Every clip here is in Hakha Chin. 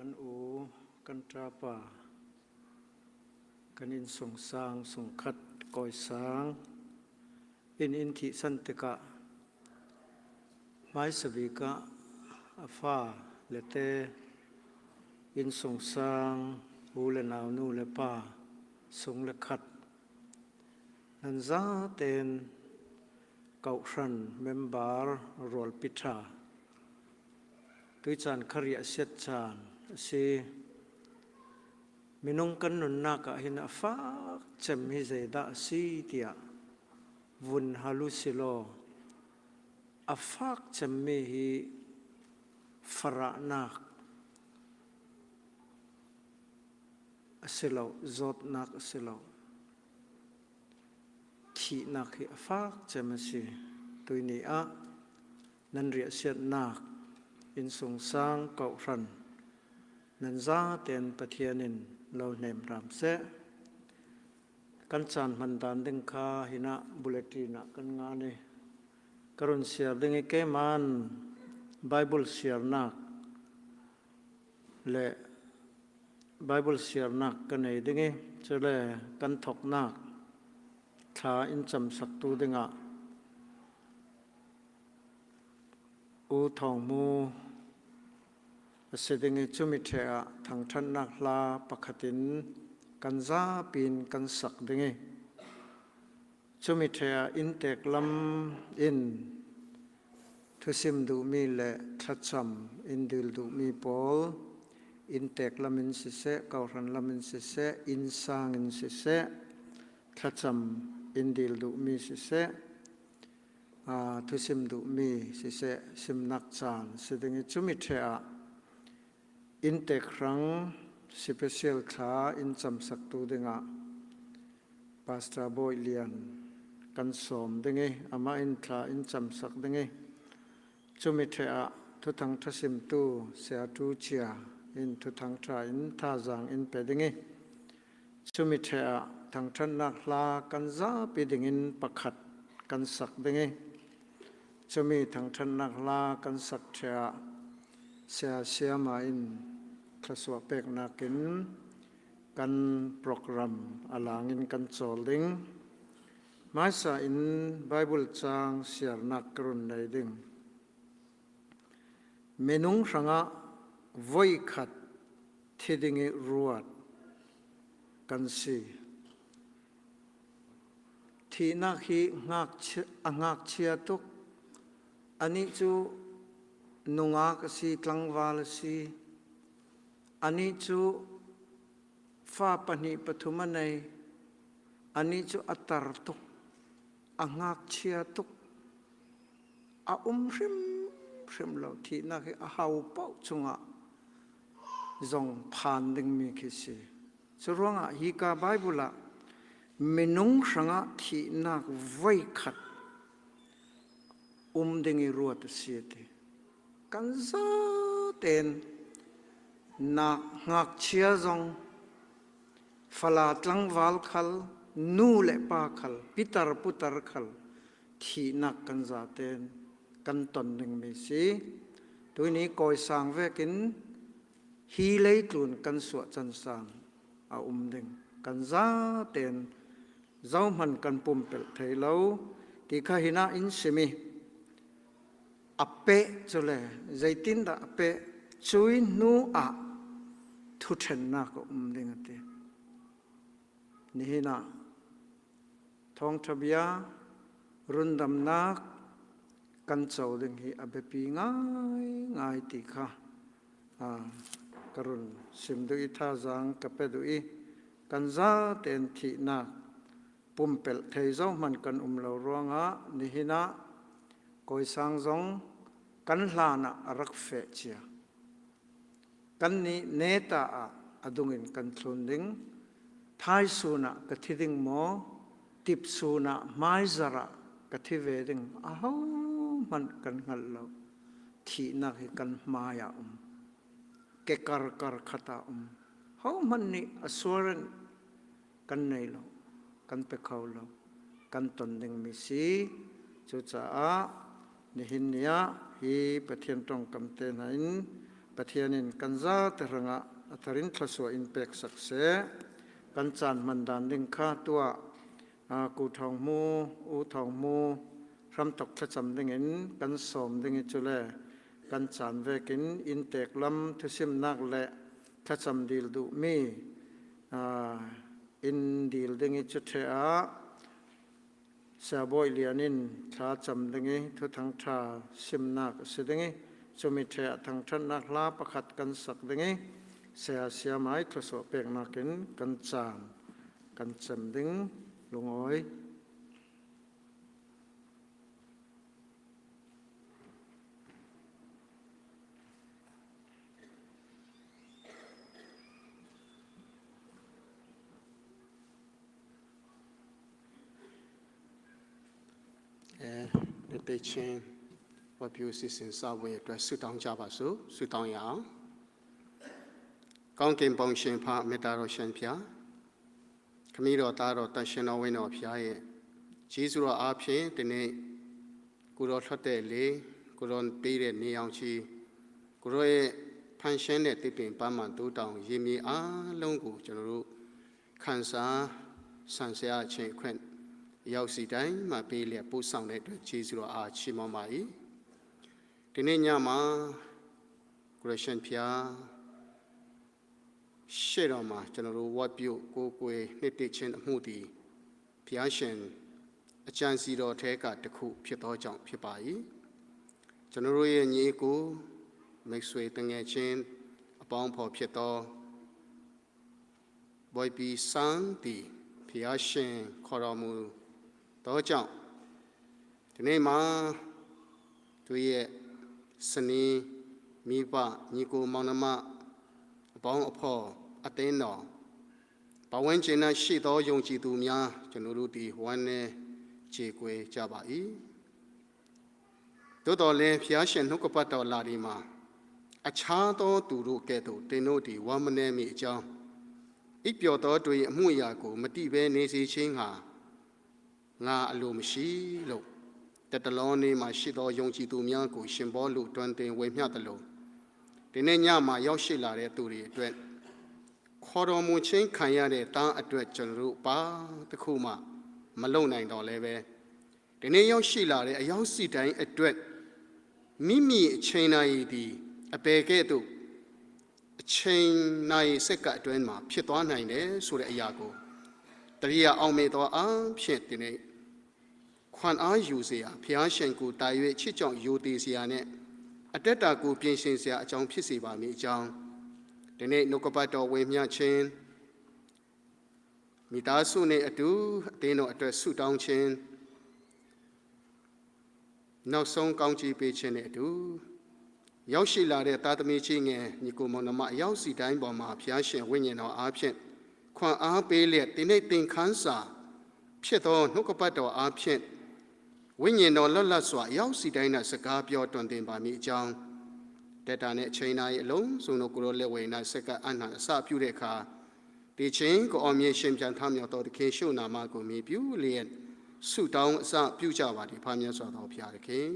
Kan u, kan ṭapa, kan innsung sang sungkhat kawi sang inn in thihsan tikah hmaisa bik ah a fa le te innsung sang u le nau nu le pa sung le khat nan zatein kohhran member rualpi ṭha Tuicaan kha riah siat caan a si. Minung kan nunnak ah hin a fak cem hi zeidah a si tiah vun hal u silaw a fak cemmi hi farahnak a si lo, zawtnak a si lo. Thihnak hi a fak cem a si. Tuini ah nan riahsiatnak innsung sang kohhran nan zaten Pathian in lo hnem hram seh. Kan caan hman dan ding kha hinah bulletin ah kan ngan i ka run siar ding i keman Bible siarnak le Bible siarnak ka nei ding i cule kan thoknak thla in cam saktu dingah U Thawng Mu a si ding i cumi ṭheh ah thangṭhatnak hla pakhat in kan zapi in kan sak ding i cumi ṭheh ah inntek lam in thusim duhmi le thlacam in dil duhmi pawl inntek lam in siseh, kohhran lam in siseh, innsang in siseh, thlacam in dil duhmi siseh, thusim duhmi siseh simnak caan si ding i cumi ṭheh ah inntek hrang special thla in camsaktu dingah Pastor Bawi Lian kan sawm ding i amah in thla in camsak ding i cumi ṭheh ah thuthang ṭhasimtu Saya Tu Chia in thuthang ṭha in thazaang in pe ding i Cumi ṭheh ah thangṭhatnak hla kan zapi dingin pakhat kan sak ding i cumi thangṭhatnak hla kan sak ṭheh ah saya sayama in thluachuah peknak in kan program a lang in kan cawl ding. Hmaisa in Bible caang siarnak ka run nei ding. Minung hrangah voikhat thi ding i ruat kan si. Thihnak hi a ngakchia tuk. Anih cu nungak a si, tlangval a si. Anih cu fa pahnih pathum a nei. Anih cu a tar tuk, a ngakchia tuk. A um hrimhrim lo. Thihnak hi a hau paoh cungah zong phan dingmi khi si. Cu ruangah hika Bible ah minung hrangah thihnak voikhat um ding i ruat a si a ti. Kan zatein nak ngakchia zong fala tlangval khal nu le pa khal pitar putar khal thihnak kan zaten kan ton dingmi si. Tuni kawi sang vekin hi leitlun kan suah can sang a um ding. Kan zaten zohman kan pumpelh thei lo ti kha hina in simi a peh cu le zeitindah a peh cui hnu ah thuthennak a um ding a ti. Nihin ah Thawngṭha bia rundamnak kan co ding hi a biapi ngaingai ti kha ka run sim duh i thazaang ka pe duh i kan zatein thihnak pumpelh thei zohhmanh kan um lo ruangah nihin ah kawisang zong kan hlan ah a rak feh cia. Kannih neta ah a dung in kan thlun ding. Thaisun ah ka thi ding maw? Tipsun ah hmaizarh ah ka thi ve ding ahohmanh kan hngal lo. Thihnak hi kan hmai ah um. Kekar kar khat ah um. Hohmanh nih assurance kan nei lo. Kan pe kho lo. Kan ton dingmi si. Cucaah nihin ni ah hi Pathian tawngkam te hna in. Pathian in kan zate hrangah a thar in thluachuah in pek sak seh. Kan caan hman dan ding kha tuah Ku Thawng Mu, U Thawng Mu, hramthok thlacam dingin kan sawm ding i cule kan caan vekin inntek lam thusimnak le thlacam dil duhmi inn dil ding i cuṭhe ah Siabawi Lian in thla cam ding i thuthang ṭha simnak a si ding i cumi ṭhe ah thangṭhatnak hla pakhat kan sak ding i saya siamai thluasuah peknak in kan caan kan cem ding lungawi. အဲတေချင်းဝပြူစီစဉ်စဝင်အတွက်ဆုတောင်းကြပါစို့ဆုတောင်းရအောင်ကောင်းကင်ဘုံရှင်ဖမေတ္တာတော်ရှင်ဖျားခမည်းတော်သားတော်တန်ရှင်တော်ဝင်းတော်ဖျားရဲ့ဂျေဇုတော်အားဖြင့်ဒီနေ့ကိုတော်ထွက်တဲ့လေကိုတော်ပေးတဲ့နေအောင်ချီကိုတော်ရဲ့ဖန်ရှင်းတဲ့တစ်ပင်ပန်းမှန်တိုးတောင်ရေမြေအားလုံးကိုကျွန်တော်တို့ခံစားဆန်ဆရာအချင်းခွင့်ရောက်စီတိုင်းမှာပေးလျက်ပို့ဆောင်တဲ့အတွက်ဂျေဇုတော်အားချီးမွမ်းပါ၏ဒီနေ့ညမှာကိုရရှင်ဖျားရှေ့တော်မှာကျွန်တော်တို့ဝတ်ပြုကိုကိုွယ်နှစ်တခြင်းအမှုသည်ဘုရားရှင်အကြံစီတော်ထဲကတစ်ခုဖြစ်သောကြောင့်ဖြစ်ပါ၏ကျွန်တော်တို့ရဲ့ညီကိုမိတ်ဆွေတငယ်ချင်းအပေါင်းဖော်ဖြစ်သောဘွိုင်ပီဆန်တီဘုရားရှင်ခေါ်တော်မူသောကြောင့်ဒီနေ့မှာသူရဲ့စနီးမိဘညီကိုမောင်နှမအပေါင်းအဖော်အသင်းတော်ပဝန်းကျင်၌ရှိသောယုံကြည်သူများကျွန်တော်တို့ဒီဝမ်းနဲ့ခြေကွယ်ကြပါ၏သို့တော်လည်းဖျားရှင်နှုတ်ကပတ်တော်လာဒီမှာအခြားသောသူတို့ကဲ့သို့တင်တို့ဒီဝမ်းမနှဲမိအကြောင်းအိပ်ပျော်သောတွေအမှုအရာကိုမတိဘဲနေစေခြင်းဟာငါအလိုမရှိလို့တတလောနေမှာရှိသောယုံကြည်သူများကိုရှင်ဘောလူတွန်တင်ဝေမျှသလိုဒီနေ့ညမှာရောက်ရှိလာတဲ့သူတွေအတွက်ခေါ်တော်မူခြင်းခံရတဲ့တားအတွက်ကျွန်တော်တို့ပါတခုမှမလုံနိုင်တော့လဲပဲဒီနေ့ရောက်ရှိလာတဲ့အရောက်စီတိုင်းအတွက်မိမိအချိန်နာရီဒီအပေကဲ့သို့အချိန်နာရီစက္ကန့်အတွင်းမှာဖြစ်သွားနိုင်တယ်ဆိုတဲ့အရာကိုတရိယာအောင်မေတော်အားဖြင့်ဒီနေ့ခွန်အားယူเสียဖျားရှင်ကိုတာ၍ချစ်ကြောင်ယူတည်เสียနဲ့အတက်တာကိုပြင်ဆင်เสียအကြောင်းဖြစ်စေပါမည်အကြောင်းဒီနေ့နှုတ်ကပတ်တော်ဝေမျှခြင်းမိသားစုနဲ့အတူအသင်းတော်အတွက်ဆုတောင်းခြင်းနောက်ဆုံးကောင်းချီးပေးခြင်းနဲ့အတူရောက်ရှိလာတဲ့သားသမီးချင်းငယ်ညီကိုမောင်နှမအရောက်စီတိုင်းပေါ်မှာဖျားရှင်ဝိညာဉ်တော်အားဖြင့်ခွန်အားပေးလျက်ဒီနေ့သင်ခန်းစာဖြစ်သောနှုတ်ကပတ်တော်အားဖြင့်ဝိညာဉ်တော်လွတ်လပ်စွာအရောက်စီတိုင်း၌စကားပြောတွင်တင်ပါမည်အကြောင်းတက်တာနဲ့အချိန်တိုင်းအလုံးစုံတို့ကိုရောလက်ဝဲ၌စက္ကအနံအစပြုတဲ့အခါဒီချင်းကိုအောင်မြင်ရှင်ပြန်ထမြောက်တော်သခင်ရှုနာမကိုမြည်ပြုလျက်ဆုတောင်းအစပြုကြပါသည်ဖာမြတ်စွာသောဘုရားသခင်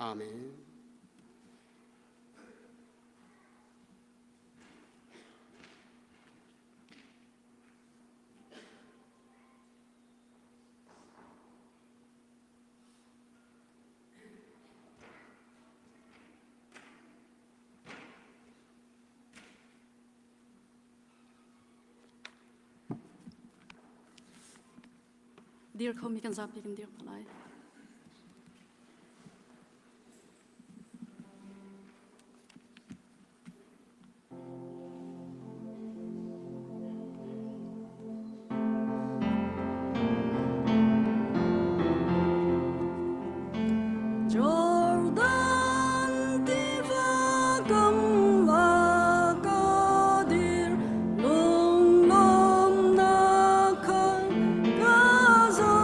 အာမင် Dir kho mi kan zapi kan dir hna lai. Jordan tiva kam la kadir lung lom na khan ka zo.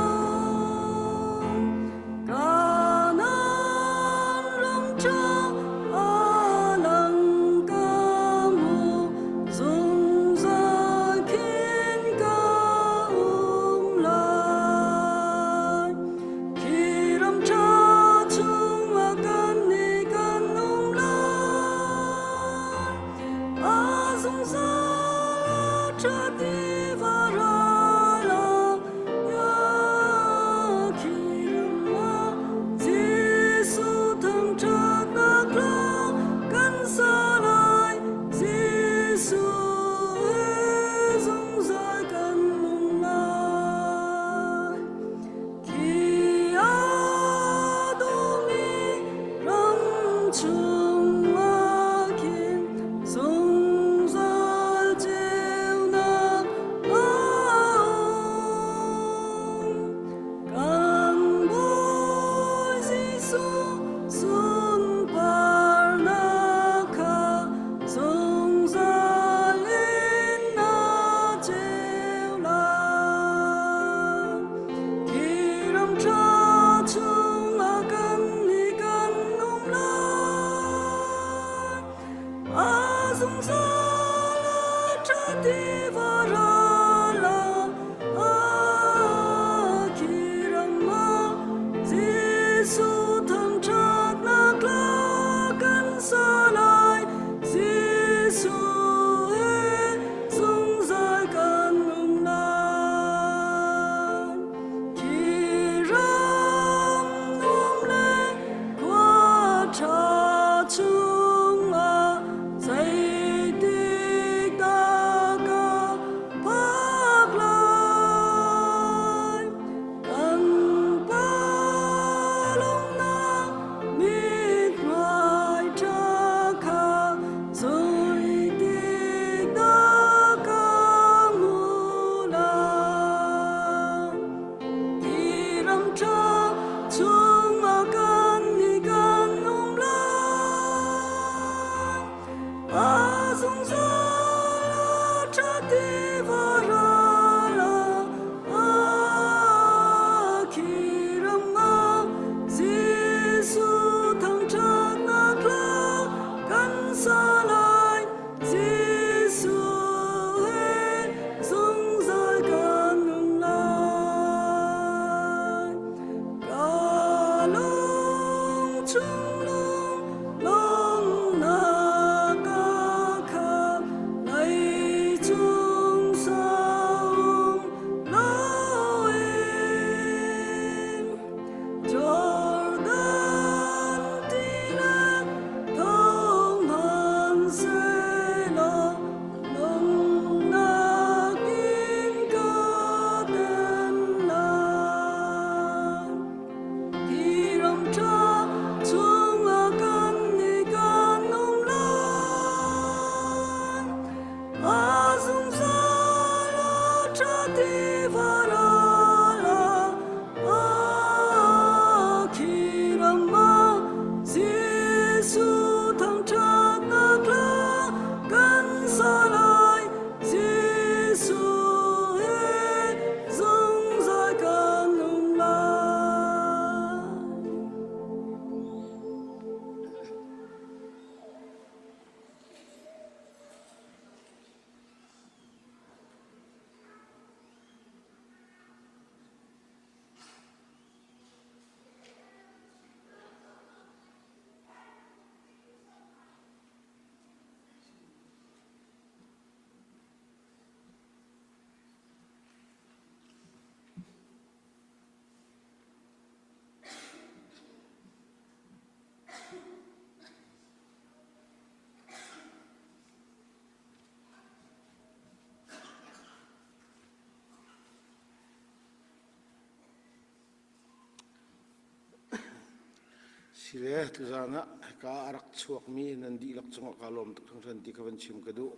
Sile tuzaan ah hika a rak chuakmi nan dihlak cungah kaa lawm tuk hringhran ti kha van chim ka duh.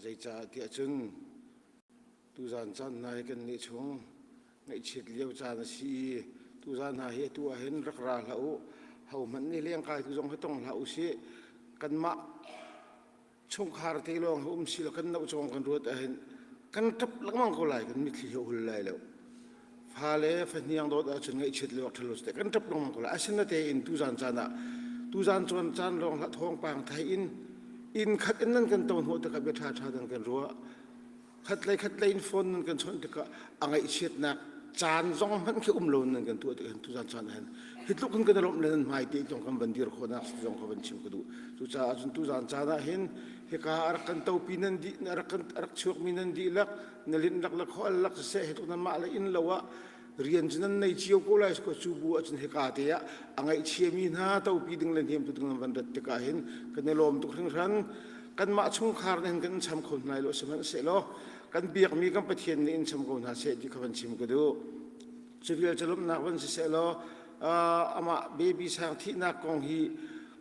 Zeicah tiah cun tuzaan caan hna hi kan nih chung ngaihchiat lio caan a si i tuzaan hna hi atu ah hin rak ra hlah u. Hohmanh nih lengkai tu zong hi tong hlah u sih. Kanmah chungkhar te lawng hi um si lo kan no cawng kan ruat ahhin kan ṭap lengmang ko lai kan mitthli hi a hul lai lo fale fahniang dawt ahcun ngaihchiat le awk ṭhalo te kan ṭap lengmang ko lai asinatein tuzan caan ah tuzan cun caan lawng hlah thawngpang thei in inn khat in nan kan to hnawh tikah bia ṭha ṭha nan kan ruah khatlei khatlei in phone nan kan chawnh tikah a ngaihchiatnak caan zong hmanh khi um lo nan kan tuah tikah tuzan caan hin hi tluk hin kan i lawmh le nan hmai te zong kan van dir khawhnak zong ka van chim ka duh. Cucaah cun tuzan caan ah hin hika a rak kan topi nan dih a rak kan a rak chuakmi nan dihlak na linh lak le khual lak siseh hi tluk nan mah le inn lo ah rian cu nan nei cio ko lai ko cu bu ahcun hika te ah a ngaihchiami hna topi ding le hniamtu ding nan van rat tikah hin kan i lawm tuk hringhran. Kanmah chungkhar nih hin kan in cham kho hna lai lo sihmanhsehlaw kan biakmi kan Pathian nih in cham ko hna seh ti kha van chim ka duh. Cu vial cu lawmhnak van siseh law amah baby sang thihnak kong hi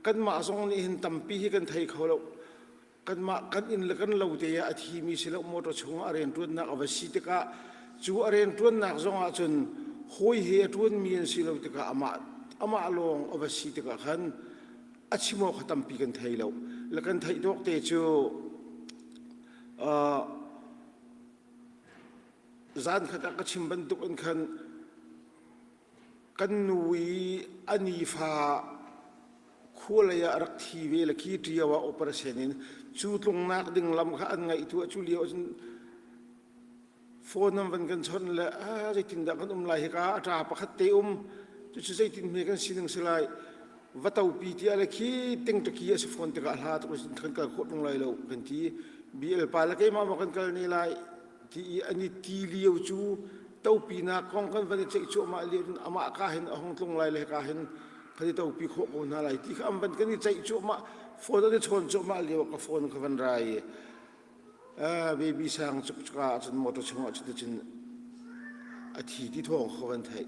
kanmah zong nih hin tampi hi kan thei kho lo. Kanmah kan inn le kan lo te ah a thimi si lo motor chungah a rianṭuannak a va si tikah cu a rianṭuannak zong ah cun hawi he a ṭuanmi an si lo tikah amah amah lawng a va si tikah khan a chim awk kha tampi kan thei lo. Le kan theih tawk te cu zan khat ah ka chim bantuk in khan kan nu i a nifa khua lei ah rak thi ve le khi ṭio ah operation in cu tlungnak ding lam kha an ngaihtuah. Cu lio ahcun phone an van kan chawnh le a zeitindah kan um lai, hika a ṭa pakhat te um cucu zeitin hme kan sining si lai, va topi tiah le khi tingtaki a si fawn tikah hla tuk kan kal khawh ṭung lai lo kan ti. BL pa le keimah maw kan kal ne lai ti i an i ti lio cu topinak kong kan van i ceih cuahmah lio in amah ka hin a hung tlung lai le ka hin kan i topi khawh ko hna lai ti kha an van kan i ceih cuahmah, phone an i chawn cuahmah lio ka phone ka van rai i baby sang cuk cuka ahcun motor chungah cun a thi ti thawng ka van theih.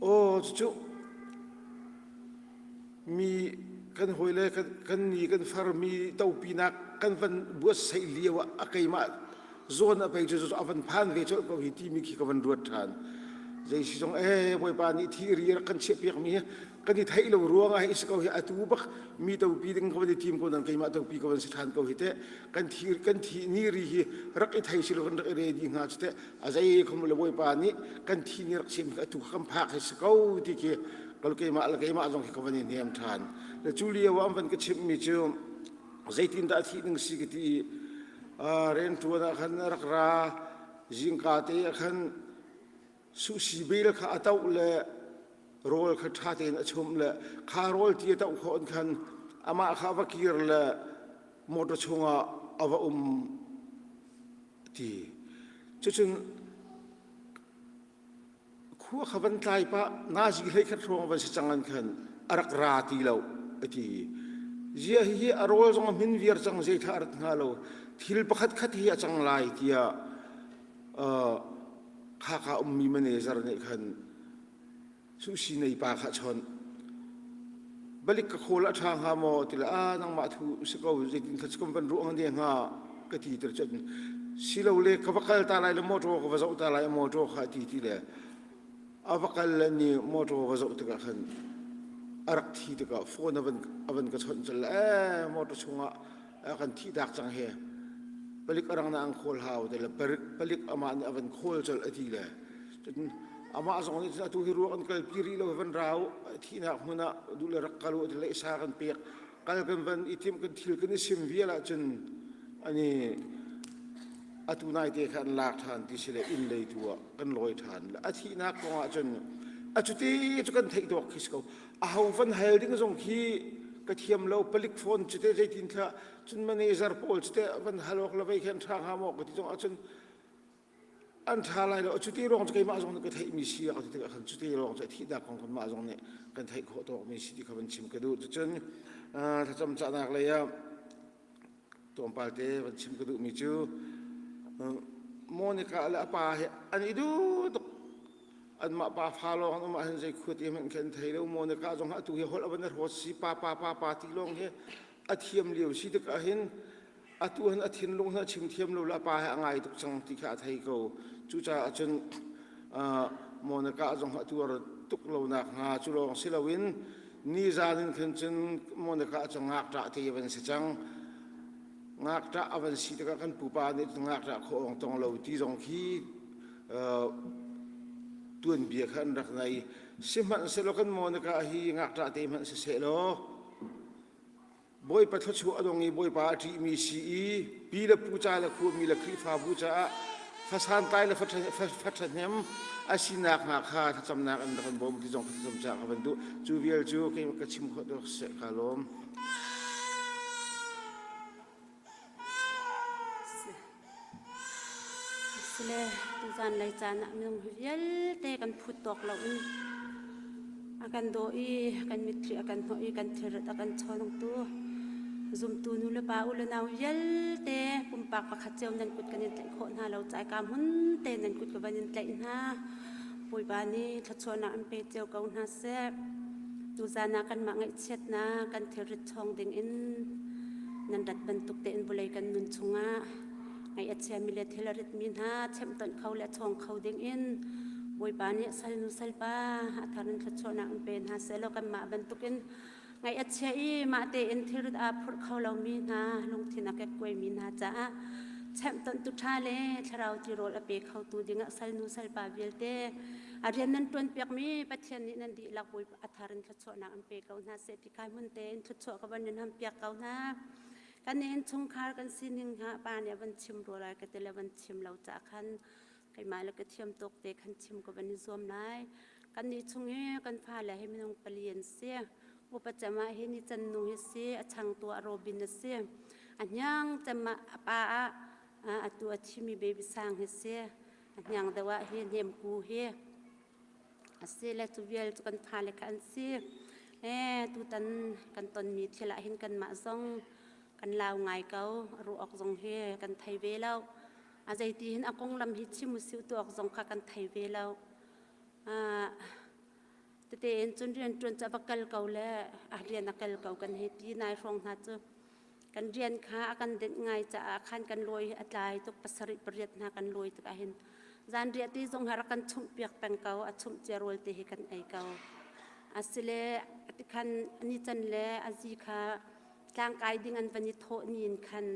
Aw, cucu mi kan hawile kan ni kan farmi topinak kan van buatsaih lio ah a keimah zawn a pei cu a van phan ve colh ko hi timi khi ka van ruat ṭhan. Zei si zong ee Bawipa nih thi ri rak kan chiahpiak mi kan i theih lo ruang ah hi si ko hi. Atu bak mi topi ding ka van i tim ko nan keimah topi ka van si ṭhan ko hi teh. Kan thi kan thi ni ri hi rak i thei si lo kan rak i ready hnga cu teh. A zei khom le Bawipa nih kan thi ni rak sim atu kan phak hi si ko ti khi kal keimah le keimah zong khi ka van i hnem ṭhan. Le cu lio ah an van ka chimhmi cu zeitindah a thih ding si ka ti i rianṭuan ah khan rak ra, zingka te ah khan suhsi bel kha a toh le rawl kha ṭha tein a chumh le kha rawl ti a toh khawh in khan amah kha a va kir le motor chungah a va um ti. Cucun khua kha van tlai pah nazi hlei khat hrawng van si cang an khan a rak ra ti lo a ti. Zia hihi a rawl zong a hmin viar cang, zei tha a rat hnga lo, thil pakhat khat hi a cang lai tiah khaka ummi manager nih khan sushi nei pa kha chawnh, balik ka khawl a ṭha hnga maw ti le a nangmah thu si ko, zeitin kha kan van ruah ne hnga ka ti tir cun silole ka va kal ta lai le motor ka va zoh ta lai motor kha ti ti le a va kal le ni motor va zoh tikah khan a rak thi tikah phone a van a van ka chawnh cel ee motor chungah a kan thih dak cang he, palik arang na ang khawl hau te le palik amah nih a van khawl colh a ti le amah zong nih atu hi ruak an kalpi rih lo, van rau thihnak hmun ah duh le rak kal u ti le isa kan pek kal kan van i timh kan thil kan i sim vial ahcun ani atu nai te kha an lak ṭhan ti si le inn lei tu ah kan lawi ṭhan. A thihnak kong ah cun a cuti cu kan theih tawk khi si ko. Aho van hal ding zong khi ka thiam lo. Palik phone cute zeitin thla cun manager pawl cute van hal awk le vei khan ṭha hnga maw ka ti zong ahcun an ṭha lai lo. Cuti ruang cu keimah zong nih ka theihmi si a ti tikah khan cuti ruang cu a thihnak kong kanmah zong nih kan theih khawh tawkmi si ti kha van chim ka duh. Cucun thlacam cahnak lei ah tlawmpal te van chim ka duhmi cu Monica le a pa he an i duh tuk. Anmah pa fa lawng an um ahhin zei khua te hmanh khi an thei lo. Monica zong atu hi holh a van i hrawt si pa pa pa pa ti lawng hi a thiam lio si tikah hin atu hin a thinlung hin a chim thiam lo le a pa he a ngai tuk cang ti kha a thei ko. Cucaah cun Monica zong a tuar tuk lo nak hnga cu lawng si loin nizan in khan cun Monica cu ngakṭah te van si cang. Ngakṭah a van si tikah kan pupa nih ngakṭah khaw awng tong lo ti zong khi tuanbia kha an rak nei. Sihmanhsehlaw kan Monica hi ngakṭah te hmanh siseh law Bawipa thluachuah a dong i Bawipa a ṭihmi si i pi le pu ca le khuami le Khrihfabu caah fasantlai le faṭhahnem a sinak hnga kha thlacamnak an rak kan bawm ti zong thlacam caah ka van duh. Cu vial cu kei ka chim khawh dawk seh ka lawm. Sile tuzan lei caan ah minung hi vialte kan phut tawk lo in a kan daw i kan mitthli a kan hnawh i kan thilrit a kan chawntu zumtu nu le pa u le nau vialte pumpak pakhat cio nan kut kan in tlaih khawh hna lo caah ka hmun te nan kut ka van in tlaih hna. Bawipa nih thluachuahnak an pe cio ko hna seh. Tuzan ah kanmah ngaihchiatnak kan thilrit chawng ding in nan rat bantuk tein vawlei kan nun chungah ngaih a chiami le thil a ritmi hna chemhtonh kho le chawng kho ding in Bawipa nih salnu salpa a thar in thluachuahnak in pe hna seh law kanmah bantukin ngaih a chia i mah tein thilrit aa phurh kho lomi hna lungthin a kekkuaimi hna caah chemhtonhtu ṭha le thlarau tirawl a pe khotu dingah salnu salpa vialte a rian nan ṭuanpiakmi Pathian nih nan dihlak Bawipa a thar in thluachuahnak an pe ko hna seh ti kai hmun tein thluachuah ka van in hampiak ko hna. Kan innchungkhar kan sining ha pa nih a van chim rua lai ka ti le van chim lo ca khan keimah le ka thiam tawk te khan chim ka van i zuam lai. Kan nih chung i kan fale hi minung pali an si. Upa cem ah hi ni can nu hi si, a changtu ah Robin a si. A hniang cem ah a pa ah atu a thimi baby sang hi si. A hniang deuh ah hi hnemku hi a si le cu vial cu kan fale kha an si. E tutan kan tonmi thil ah hin kanmah zong kan lau ngai ko. Ruah awk zong hi kan thei ve lo. A zeiti hin a konglam hi chim usih tu awk zong kha kan thei ve lo. Tete in cun rianṭuan cu a va kal ko le a rian a kal ko kan hei ti nai hrawng hna cu kan rian kha a kan denh ngai caah khan kan lawi a tlai tuk pasarih pariat hna kan lawi tik ahhin zanriah ti zong ha rak kan chumh piak peng ko a chumh cia rawl te hi kan ei ko asile tikhan ni can le azi kha tlangkai ding an van i thawh ni in khan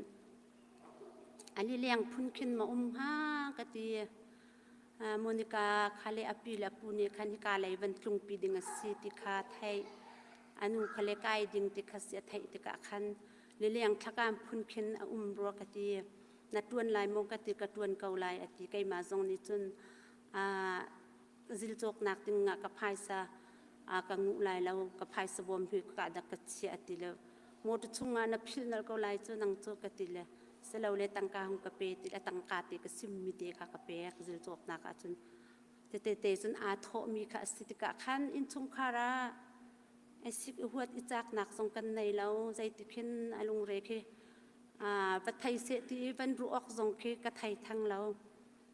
ali leng phun khin ma um hnga ka ti Monica kha le a pi le a pu nih khan hika lei van tlungpi ding a si ti kha theih a nu kha le kai ding ti kha si a theih tikah khan lileng thlakam phun khin a um rua ka ti na tuan lai maw ka ti ka tuan ko lai a ti keimah zong nih cun zil cawknak ding ah ka phaisa ka nguh lai lo ka phaisa bawm hi ka dak ka chia a ti le motor chungah na philh nal ko lai cu nang cu ka ti le silole tangka hung ka pe ti le tangka te ka simmi te kha ka pek zil cawknak ah cun tete te cun aa thawhmi kha a si tikah khan innchungkhar ah ai sik i huat i caknak zong kan nei lo zeiti khin a lungre khi va thei seh ti i van ruah awk zong khi ka thei thang lo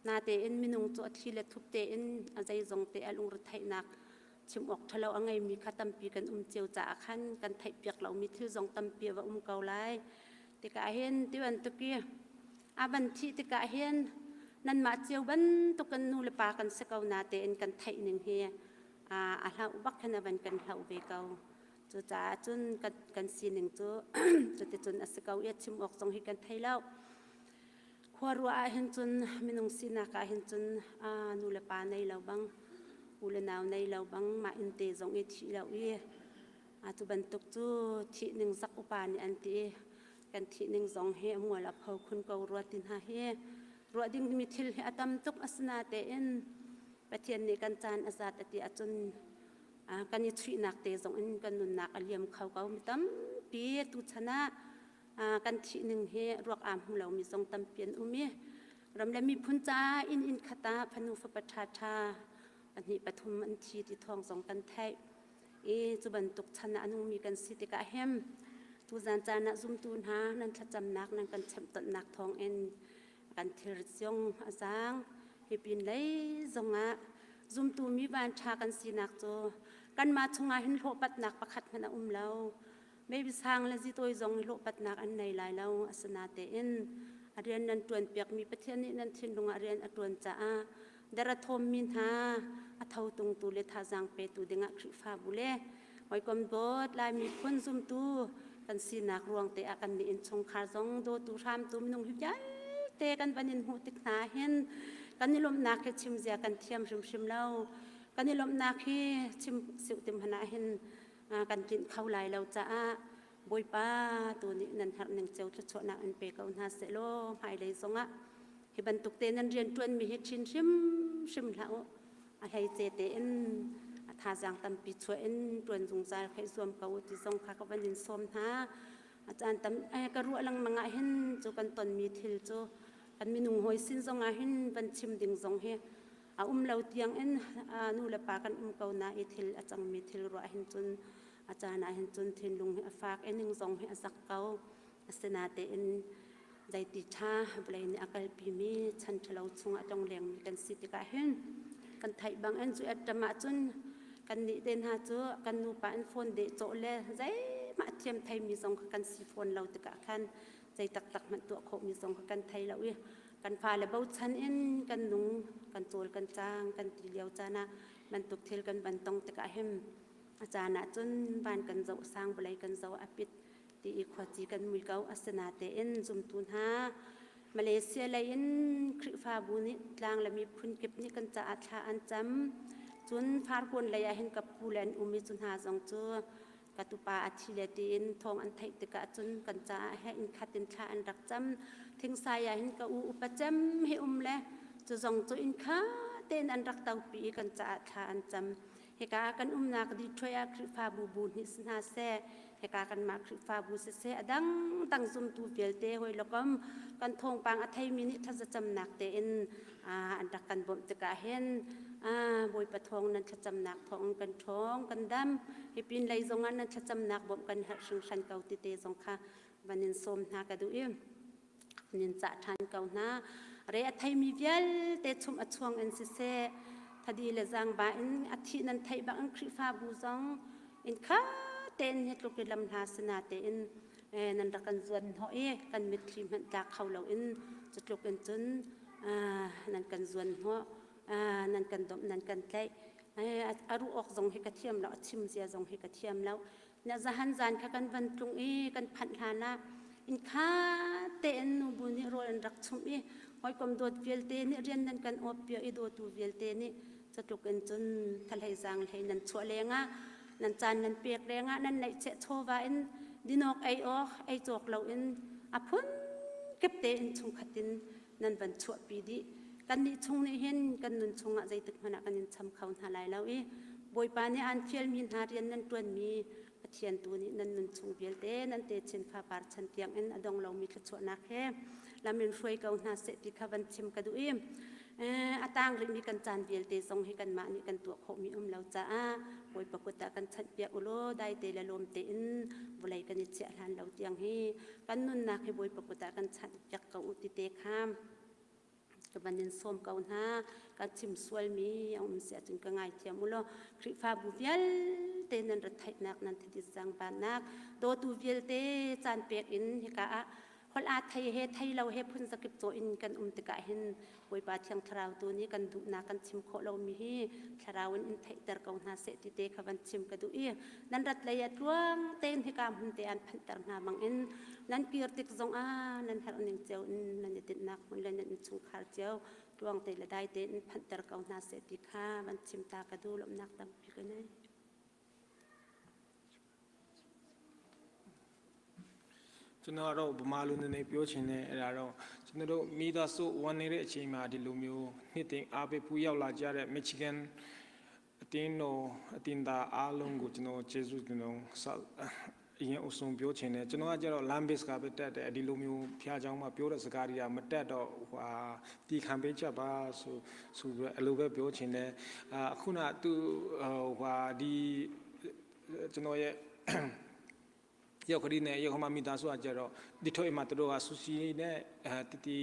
natein minung cu a thli le thup tein a zeizong te a lungre theihnak chim awk ṭhalo a ngeimi kha tampi kan um cio caah khan kan theihpiak lomi thil zong tampi a va um ko lai tikah hin ti bantuk i a van thih tikah hin nanmah cio bantuk kan nu le pa kan si ko na tein kan theih ning hi a hlauh bak hin a van kan hlauh ve ko cucaah cun kan sining cu cuticun a si ko i a chim awk zong hi kan thei lo Khua ruah ah hin cun minung sinak ah hin cun nu le pa nei lo bang u le nau nei lo bang mah inn te zong i thih lo i cu bantuk cu thih ning zak upa nih an ti i kan thih ning zong hi a mual a pho khun ko rua ti hna hi ruah ding mi thil hi a tam tuk asinatein Pathian nih kan caan a zat a ti ahcun kan i chuihnak te zong in kan nunnak a liam kho ko mi tampi tuchan ah kan thih ning hi ruak aa hmu lomi zong tampi an um i ram le miphun caah inn inn khat ah fanu fapa ṭhaṭha pahnih pathum an thi ti thawng zong kan theih i cu bantuk chan ah a nungmi kan si tikah hem tuzan caan ah zumtu hna nan thlacamnak nan kan chemhtonhnak thawngin kan thilrit zong a zaang hi pin lei zongah. Zumtu mi van ṭha kan sinak cu kanmah chungah hin hlawhpatnak pakhat hmanh a um lo. Maybe sang le zitawi zong hlawhpatnak an nei lai lo. Asinatein a rian nan ṭuan piakmi Pathian nih nan thinlung ah rian a ṭuan caah der a thawmmi hna a tho tungtu le thazaang petu dingah Khrihfabu le hawikom dawt Lai miphun zumtu kan sinak ruang te ah kan nih innchungkhar zong dawtu hramtu minung hi vialte kan van in hmuh tik hna hin kan i lawmhnak hi chim zia kan thiam hrimhrim lo. Kan i lawmhnak hi chim siu tim hna hin kan tlinh kho lai lo caah Bawipa tu nih nan herh ning cio thluachuahnak in pe ko hna seh law hmailei zongah hi bantuk te nan rian ṭuanmi hi chin hrimhrim hlah u. A hleice tein a thazaang tampi chuah in ṭuan zungzal kha i zuam ko u ti zong kha ka van in sawm hna. A caan tam ka ruah lengmang ah hin cu kan tonmi thil cu kan minung hawi sin zong ah hin van chim ding zong hi a um lo tiang in nu le pa kan um ko na i thil a cangmi thil ruah hin cun a caan ah hin cun thinlung hi a fak i ning zong hi a zak ko. Asinatein zeiti ṭha vawlei nih a kalpimi chan ṭhalo chungah tlonglengmi kan si tikah hin kan theih bang in cu ṭam ahcun kannih te hna cu kan nupa in phone deh cawh le zeihmah thiam theimi zong kha kan si fawn lo tikah khan zei taktak hmanh tuah khawhmi zong kha kan thei lo i kan fale bochan in kan nung kan cawl kan cang kan ti lio caan ah bantuk thil kan van tong tikah hin a caan ah cun van kan zoh sang vawlei kan zoh a pit ti i khuaci kan mui ko. Asinatein zumtu hna Malaysia lei in Khrihfabu nih tlang le miphun kip nih kan caah thla an cam. Cun Farkawn lei ah hin ka pu le an um i cu hna zong cu ka tupa a thi le tiin thawng an theih tikah cun kan caah he inn khat in thla an rak cam. Thingsai ah hin ka u upa cem hi um le cu zong cu inn kha tein an rak topi i kan caah thla an cam. Hika kan umnak Detroit ah Khrihfabu bu hnih si hna seh, hika kanmah Khrihfabu siseh, a dangdang zumtu vialte hawilokom kan thawngpang a theimi nih thlazacamnak tein an rak kan bawmh tikah hin Bawipa thawng nan thlacamnak thawng kan ṭhawng kan dam. Hi pin lei zongah nan thlacamnak bawmh kan herh hringhran ko ti te zong kha van in sawm hna ka duh i nin cah ṭhan ko hna. Re a theimi vialte chum a chuang in siseh, thadi le zaangba in a thih nan theih bang in Khrihfabu zong in kha tein hi tluk i lam hla sina tein nan rak kan zuan hnawh i kan mitthli hmanh tlak kho loin cu tluk in cun nan kan zuan hnawh, nan kan domh, nan kan tlaih. A ruh awk zong hi ka thiam lo, a chim zia zong hi ka thiam lo. Na zahan zan kha kan van tlung i kan phanh hlan ah inn kha tein nubu nih rawl an rak chumh i hawikom dawt vialte nih rian nan kan awp pio i dawtu vialte nih catluk in cun thlahlei zaanghlei nan chuah lengah nan caan nan pek lengah nan neihchiah chawva in dinawk ei awk ei cawk loin a phun kip tein chungkhat in nan van chuahpi dih. Kannih chung nih hin kan nun chungah zeitik hmanh ah kan in cham kho hna lai lo i Bawipa nih aan fialmi hna rian nan ṭuanmi Pathian tu nih nan nun chung vialte nan techin fapar chan tiangin a dong lomi thluachuahnak he lam in hruai ko hna seh ti kha van chim ka duh i a tang rihmi kan caan vialte zong hi kanmah nih kan tuah khawhmi um lo caah Bawipa kut ah kan chanhpiak u law daite le lawm tein vawlei kan i chiah hlan lo tiang hi kan nunnak hi Bawipa kut ah kan chanhpiak ko u ti te kha ka van in sawm ko hna. Ka chim sualmi a um si ahcun ka ngaithiam u law Khrihfabu vialte nan rat theihnak nan thadit zaangbanak dawtu vialte caan pek in hika ah holh aa thei he thei lo he phun zakip caw in kan um tikah hin Bawipa Thiang Thlarau tu nih kan duhnak kan chim khawh lomi hi Thlarau in in theihter ko hna seh ti te kha van chim ka duh i nan rat lei ah tluang tein hika hmun te an phanhter hna bangin nan kir tik zongah nan herh ning cio in nan i tinhnak hmun le nan innchungkhar cio tluang te le dai tein phanhter ko hna seh ti kha van chim ta ka duh. Lawmhnak tampi ka nei. ကျွန်တော်တို့ဗမာလူနေနေပြောချင်တယ်အဲ့ဒါတော့ကျွန်တော်တို့မိသားစုဝန်နေတဲ့အချိန်မှာဒီလိုမျိုးနှစ်တင်အားပေးပူရောက်လာကြတဲ့ Michigan အတင်းတော်အတင်းသားအားလုံးကိုကျွန်တော်ကျေးဇူးတင်တော်ဆက်အရင်အဆုံးပြောချင်တယ်ကျွန်တော်ကကျတော့ land base ကပဲတက်တယ်ဒီလိုမျိုးဖျားเจ้าမှာပြောတဲ့စကားတွေကမတက်တော့ဟွာတီခံပေးချက်ပါဆိုဆိုပြီးအလိုပဲပြောချင်တယ်အခုနသူဟွာဒီကျွန်တော်ရဲ့ ရောက်ခရီးနဲ့ရောက်ခမမိသားစုကကြတော့ဒီထုတ်အိမ်မှာတို့ကဆူရှီနဲ့အဲတီတီ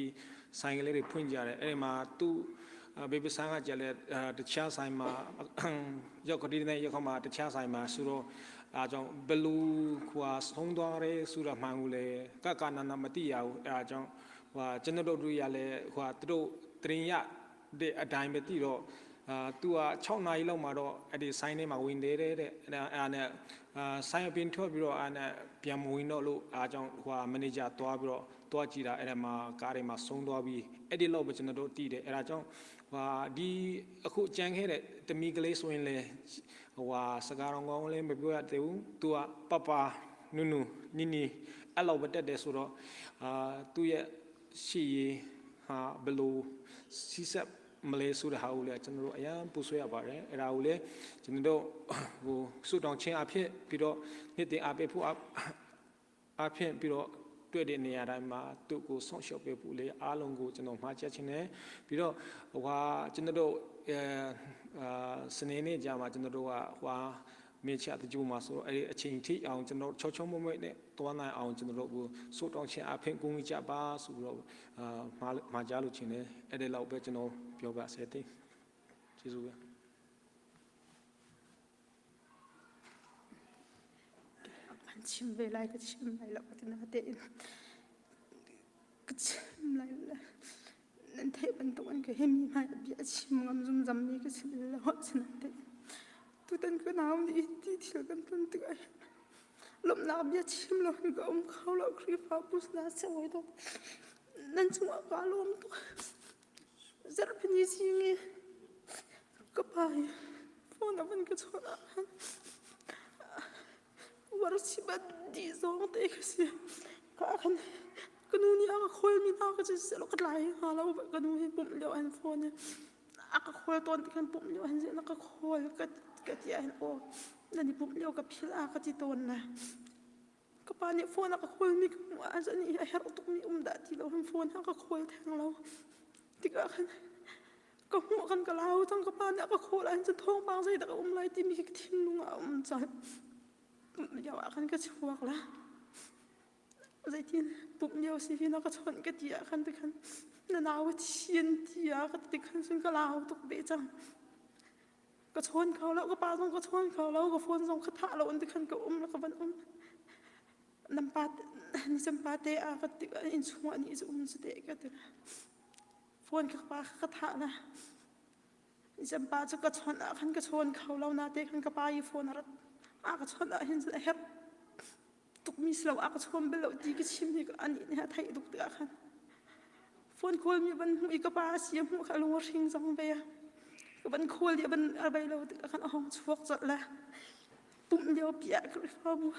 ဆိုင်ကလေးတွေဖွင့်ကြတယ်အဲ့ဒီမှာသူ့ ဘေဘဆိုင်ကကြလဲတခြားဆိုင်မှာရောက်ကတိနဲ့ရောက်မှာတခြားဆိုင်မှာဆိုတော့အဲကြောင့်ဘလူခွာဆုံးသွားရဲဆိုတာမှန်ဘူးလေကကနနာမတိရဘူးအဲကြောင့်ဟိုကျွန်တော်တို့ရလဲဟိုသူတို့တရင်ရတဲ့အတိုင်းပဲတိတော့အာသူက6နာရီလောက်မှာတော့အဲ့ဒီဆိုင်ထဲမှာဝင်တယ်တဲ့အဲ့ဒါအဲ့နဲ့အာဆိုင်အပြင်ထွက်ပြီးတော့အဲ့နဲ့ပြန်မဝင်တော့လို့အားကြောင့်ဟိုမန်နေဂျာတွားပြီးတော့တွားကြည့်တာအဲ့ဒါမှာကားတွေမှာဆုံးသွားပြီးအဲ့ဒီလောက်ပဲကျွန်တော်တို့တီးတယ်အဲ့ဒါကြောင့်ဟဟာဒီအခုကြံခဲ့တဲ့တမီကလေးဆိုရင်လေဟိုဟာစကားတော်ကောင်းလေးမပြောရသေးဘူးသူကပပနုနုနီနီအဲ့လောက်ပဲတက်တယ်ဆိုတော့အာသူ့ရဲ့ရှီရီဟာဘယ်လိုစီဆက်မလဲဆိုတဲ့ဟာကိုလည်းကျွန်တော်တို့အရန်ပူဆွဲရပါတယ်အဲ့ဒါကိုလည်းကျွန်တော်တို့ဟိုဆုတောင်းခြင်းအဖြစ်ပြီးတော့နှစ်တင်အားပေးဖို့အဖြစ်ပြီးတော့တွေ့တဲ့နေရာတိုင်းမှာသူ့ကိုဆုံးရှော့ပေးဖို့လေအားလုံးကိုကျွန်တော်မှားချက်ခြင်းနဲ့ပြီးတော့ဟိုဟာကျွန်တော်တို့အဲအာစနေနေ့ကြာမှာကျွန်တော်တို့ကဟိုဟာမေချတကြိုမှာဆိုတော့အဲ့ဒီအချိန်ထိအောင်ကျွန်တော်ချောချောမွေ့မွေ့နဲ့တွားနိုင်အောင်ကျွန်တော်တို့ကိုဆုတောင်းခြင်းအဖင်ကိုကြီးကြပါဆိုပြီးတော့အာမှာမှာကြားလို့ခြင်းနဲ့အဲ့ဒီလောက်ပဲကျွန်တော်ပြောပါစေတဲ့ကျေးဇူးပဲ An chim ve lai ka chim lai lo ka na te ka chim lai la nan theih bantuk in ka himi hmai bia chim ngam zumzam mi ka si lo sinan te tutan ka nau nih ti thil kan ton tikah hin lawmhnak bia chim lo hin ka um kho lo Khrihfabu na se oi dawt nan cungah kaa lawm tuk zarhpini zing i ka pa hi phone a van ka chawnh ah khan warsibat dih zong te ka si ka khan ka nu nih a ka khawlmi hna ka cu selaw ka tlai hnga lo ka nu hi pumh lio an phone a ka khawl tawn ti khan pumh lio han na ka khawl ka ka ti ah hin aw nan i pumh lio ka phil a ka ti tawn na ka pa nih phone a ka khawlmi ka hmuh ah cun a herh tukmi um dah ti lo hin phone a ka khawl theng lo tikah khan ka hmuh kan ka lau cang ka pa nih a ka khawl ah hin cun thawngpang zeidah ka um lai timi khi ka thinlung ah a um cang pumh lio ah khan ka chuak la zeitin pumh lio si hi na ka chawnh ka ti ah khan tikhan na nau a thian ti ah ka ti khan cun ka lau tuk ve cang ka chawn kho lo ka pa zong ka chawn kho lo ka phone zong ka thah lo in tikhan ka um la ka van um nam pa ni cem pa te a ka ti in chungah ni cu um cu te ka ti phone ka pa ka thah na ni cem pa cu ka chawn ah khan ka chawn kho lo na te khan ka pa i phone a rat a ka chawn ah hin a herh tukmi si lo a ka chawn bal lo ti ka chim hi ani nih a theih tuk tikah khan phone call mi van hmuh i ka pa si a hmuh kha lung a hring zong ve ka van call i a van a bei lo tikah khan a hong chuak colh le pumh lio pi ah Khrihfabu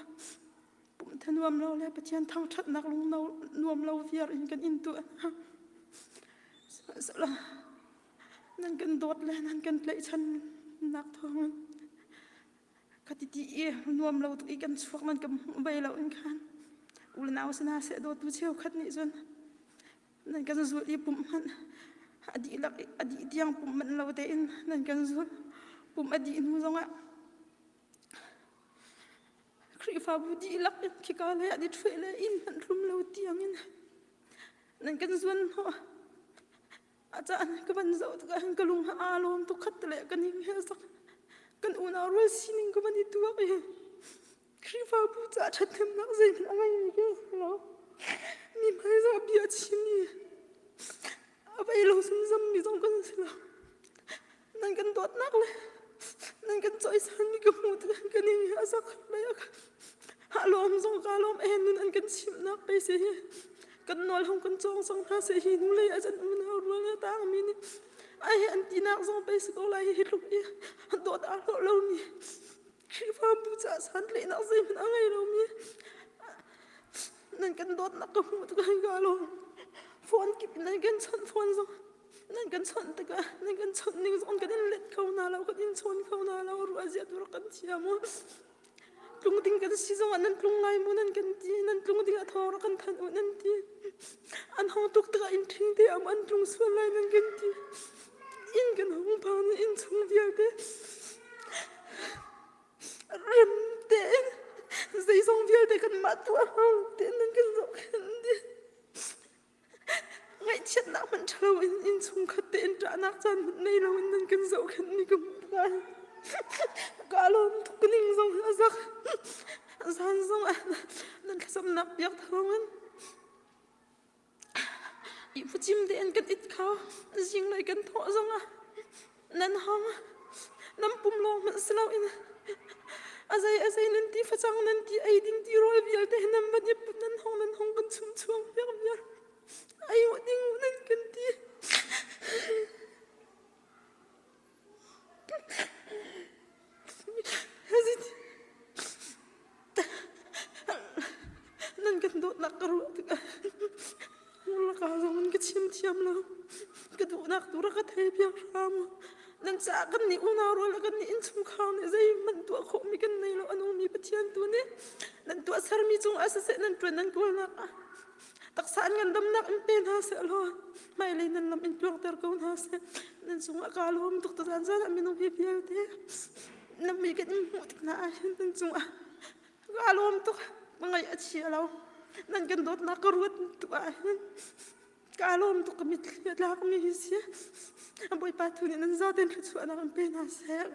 pumh thanuam lo le Pathian thangṭhatnak lung no nuam lo viar in kan in tuah sihmanhsehlaw nan kan dawt le nan kan tlaihchan nak thawngin ka ti ti i nuam lo tuk i kan chuak nan kan hmuh bei lo in khan unau sana seh dawtu cheukhat nih cun nan kan zulh i pumh hmanh a dihlak a dih tiang pumh manh lo tein nan kan zulh pumh a dih hnu zongah Khrihfabu dihlak in khika lei ah ni ṭhuih le inn hmanh hlum lo tiangin nan kan zuan hnawh A caan ka van zoh tikah hin ka lung aa lawm tuk khat le ka ning he sak kan unau rual sining ka van i tuak i Khrihfabu ca ṭhathnemnak zeihmanh a ngeimi ka si lo. Mi hmaizah bia chim i a vei lo zumzammi zong kan si lo. Nan kan dawtnak le nan kan cawisanmi ka hmuh tikah ka ning he a sak lei ah a lawm zong ka lawm e nun an kan chimhnak pei si hi kan nawl hong kan cawng cang hna seh hi hnulei ah cun unau rual he tangmi nih ai he an tinak zong pei si ko lai hi tluk i dawt aa hlawh lomi Khrihfabu caah santlaihnak zeihmanh a ngei lomi nan kan dawtnak ka hmuh tikah ka lawm phone kip in nan kan chawnh phone zong nan kan chawnh tikah nan kan chawnh ning zong kan in let kho hna lo kan in chawn kho hna lo ruah zia tu rak kan thiam u tlung ding kan si zongah nan tlung lai mu nan kan ti nan tlung ding a thawng rak kan thanh u nan ti an hong tuk tikah inn ṭhing te am an tlung sual lai nan kan ti inn kan hung phan inn chung vialte rem tein zeizong vialte kan mah tuah hau tein nan kan zohkhenh dih ngaihchiatnak hmanh ṭhalo in innchungkhat tein Ṭahnak caan hmanh nei loin nan kan zohkhenhmi ka hmuh tikah ka lawm tuk ka ning zong a zak. Zan zong ah nan thlacamnak piak thawngin Ihpucim tein kan it kho. Zinglei kan thawh zongah nan hong nan pum lawng hmanh si loin a zei a zei nan ti facang nan ti ei ding ti rawl vialte nan van i put nan hong nan hong kan chum chuang piak viar ei u ding u nan kan ti. Nan kan dawtnak ka ruah tikah laka zong in ka chim thiam lo. Ka duhnak tu rak ka thei piak hram. Nan caah kan nih unau rual kan nih innchungkhar nih zeihmanh tuah khawhmi kan nei lo. A nungmi Pathian tu nih nan tuahsermi cungah siseh nan ṭuan nan kawlnak ah taksa an ngandamnak in pe hna seh law hmailei nan lam in tluangter ko hna seh. Nan cungah kaa lawm tuk tuzan zan ah minung hi vialte na mi kan in hmuh tik hna ah hin nan cungah kaa lawm tuk. Ka ngaih a chia lo. Nan kan dawtnak ka ruat tuk ah hin kaa lawm tuk ka mitthli a tlakmi hi si. Bawipa thu nih nan zaten thluachuahnak in pe hna seh.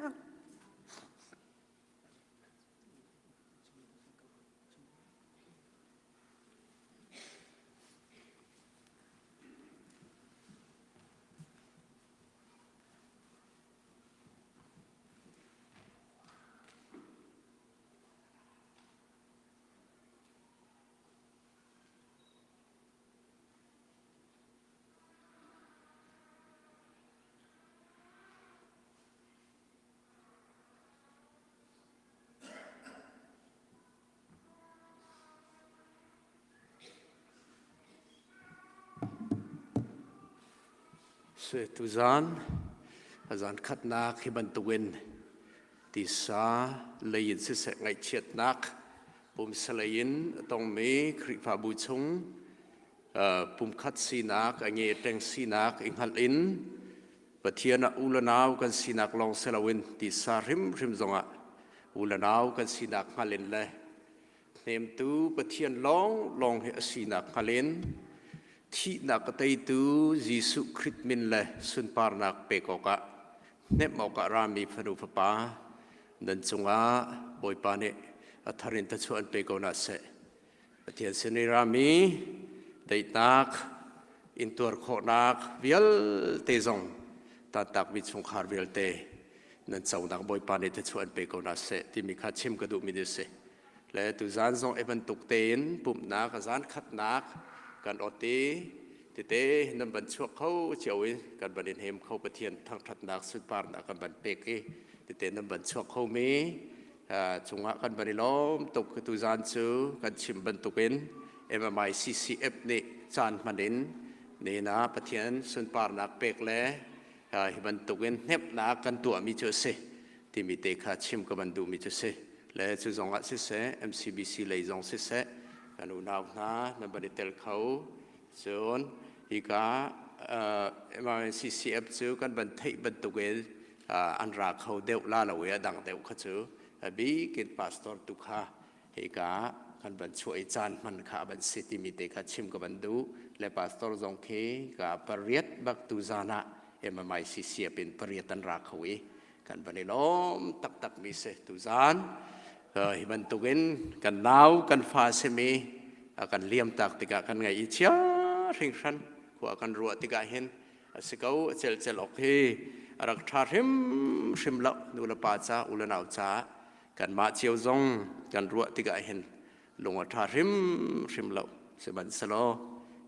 Tuzaan a zan khatnak hi bantukin tisa lei in siseh ngaihchiatnak pumsa lei in a tongmi Khrihfabu chung pumkhat sinak a nge teng sinak i hngalh in Pathian ah u le nau kan sinak lawng si loin tisa hrimhrim zongah u le nau kan sinak hngal in le hnemtu Pathian lawnglawng hi a sinak hngal in thihnak a teitu Jesuh Khrih min le sunparnak pek awkah hnemh awkah rami fanu fapa nan cungah Bawipa nih a thar in thluachuah an pe ko hna seh. Pathian sin i rami daihnak intuar khawhnak vialte zong tantakmi chungkhar vialte nan conak Bawipa nih thluachuah an pe ko hna seh timi kha chim ka duhmi a si. Le tuzaan zong i bantuk tein pumhnak a zan khatnak kan ot i tete nan van chuak kho cio i kan van in hem kho Pathian thangṭhatnak sunparnak kan van pek i tete nan van chuak kho mi cungah kan van i lawm tuk. Tuzaan cu kan chim bantukin MMICCF nih caan hman in nena Pathian sunparnak pek le hi bantukin hnemhnak kan tuahmi cu a si timi te kha chim ka van duhmi cu si. Le cu zongah siseh, MCBC lei zong siseh, kan unau hna nan van i tel kho. Cun hika MMICCF cu kan van theih bantukin an ra kho deuh la lo i a dang deuh kha cu a bikin pastor tu kha hika kan van chuah i caan hman kha a van si timi te kha chim ka van duh. Le pastor zong khi ka pariat bak tu zan ah MMICCF in pariat an ra kho i kan van i lawm taktak mi si. Tuzan hi bantukin kan nau kan fa simi kan liam tak tikah kan ngai i chia hringhran khua kan ruah tikah hin a si ko. A cel cel ok hi a rak ṭha hrimhrim lo. Nu le pa ca, u le nau ca, kanmah cio zong kan ruah tikah hin lung a ṭha hrimhrim lo. Sihmanhsehlaw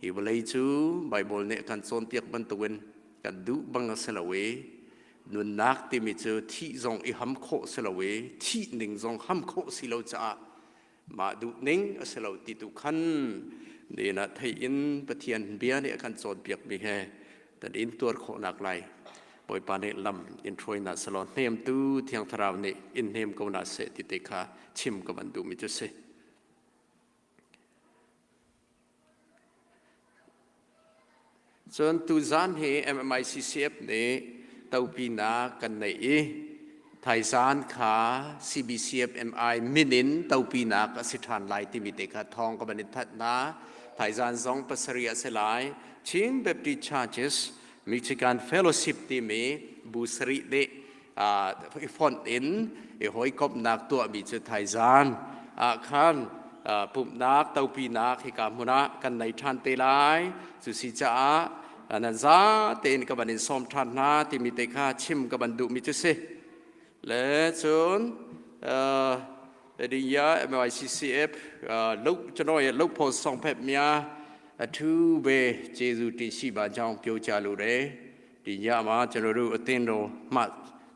hi vawlei cu Baibal nih kan cawnpiak bantukin kan duh bang a si lo i nunnak timi cu thih zong i ham khawh si lo i thih ning zong ham khawh si lo caah mah duh ning a si lo ti tu khan nena thei in Pathian bia nih a kan cawnpiak mi he kan in tuar khawhnak lai Bawipa nih lam in hruai na selaw hnemtu Thiang Thlarau nih in hnem ko na seh ti te kha chim ka van duhmi cu si. Cun tuzaan hi MMICCF nih topinak kan neih i thaizaan kha CBCFMI min in topinak a si ṭhan lai timi te kha thawng ka van in thanh hna. Thaizaan zong pasarih a si lai. Chin Baptist Churches. Michigan Fellowship timi bu sarih nih i fonh in i hawikomhnak tuahmi cu thaizan ah khan pumhnak topinak hika hmun ah kan nei ṭhan te lai. Cu si caah nan za tein ka van in sawm ṭhan hna timi te kha chim ka van duhmi cu si. Le cun dinya MICCF လုတ်ကျွန်တော်ရဲ့လုတ်ဖို့ဆောင်ဖက်များအထူးပဲကျေးဇူးတင်ရှိပါကြောင်းပြောကြားလိုတယ်ဒီညမှာကျွန်တော်တို့အသင်းတော်မှ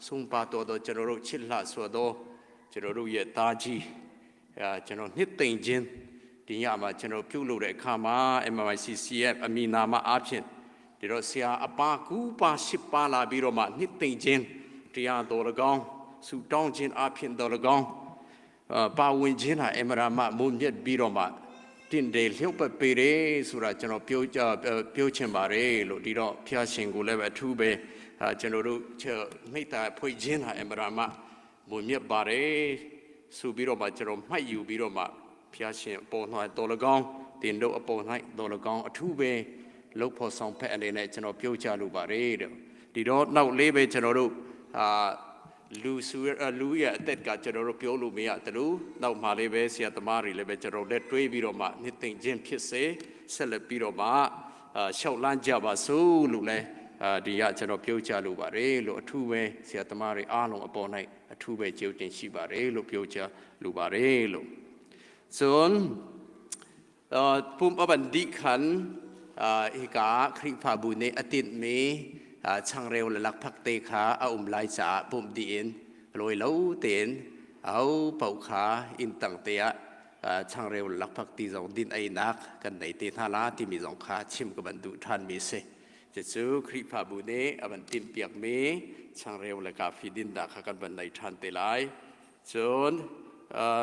ဆုံးပါတော်တော်ကျွန်တော်တို့ချစ်လှဆိုတော့ကျွန်တော်တို့ရဲ့သားကြီးအဲကျွန်တော်နှစ်သိမ့်ခြင်းဒီညမှာကျွန်တော်ပြုလုပ်တဲ့အခါမှာ MICCF အမိနာမအားဖြင့်ဒီတော့ဆရာအပါကူပါရှိပါလာပြီးတော့မှနှစ်သိမ့်ခြင်းတရားတော်၎င်းဆူတောင်းခြင်းအဖြစ်တော်၎င်းပါဝင်ခြင်းဟာအမရာမမုံမြတ်ပြီးတော့မှတင့်တယ်လျှုပ်ပတ်ပေတယ်ဆိုတာကျွန်တော်ပြောကြပြောချင်ပါတယ်လို့ဒီတော့ဖျားရှင်ကိုလည်းပဲအထူးပဲကျွန်တော်တို့မိတ္တာဖွင့်ခြင်းဟာအမရာမမုံမြတ်ပါတယ်ဆိုပြီးတော့မှကျွန်တော်မှတ်ယူပြီးတော့မှဖျားရှင်အပေါ်၌တော်၎င်းတင်တို့အပေါ်၌တော်၎င်းအထူးပဲလှုပ်ဖို့ဆောင်ဖက်အနေနဲ့ကျွန်တော်ပြောကြလိုပါတယ်တဲ့ဒီတော့နောက်လေးပဲကျွန်တော်တို့အာလူစုလူရဲ့အသက်ကကျွန်တော်တို့ပြောလို့မရတလို့နောက်မှလေးပဲဆရာသမားတွေလည်းပဲကျွန်တော်လက်တွေးပြီးတော့မှနှစ်သိမ့်ခြင်းဖြစ်စေဆက်လက်ပြီးတော့မှအာရှောက်လန်းကြပါစို့လို့လည်းအာဒီကကျွန်တော်ပြောကြလိုပါတယ်လို့အထူးပဲဆရာသမားတွေအားလုံးအပေါ်၌အထူးပဲကြိုတင်ရှိပါတယ်လို့ပြောကြလိုပါတယ်လို့ส่วน pum aban di khan hika Khrihfabu nih a tinhmi changreu le lakphak te kha a um lai caah pumh dih in lawi lo tein aho paoh kha inn tang te ah changreu le lakphak ti zong din einak kan nei te hna la timi zong kha chim ka van duh ṭhanmi si. Cucu Khrihfabu nih a van timhpiakmi changreu le kafi dinnak kha kan van nei ṭhan te lai. Cun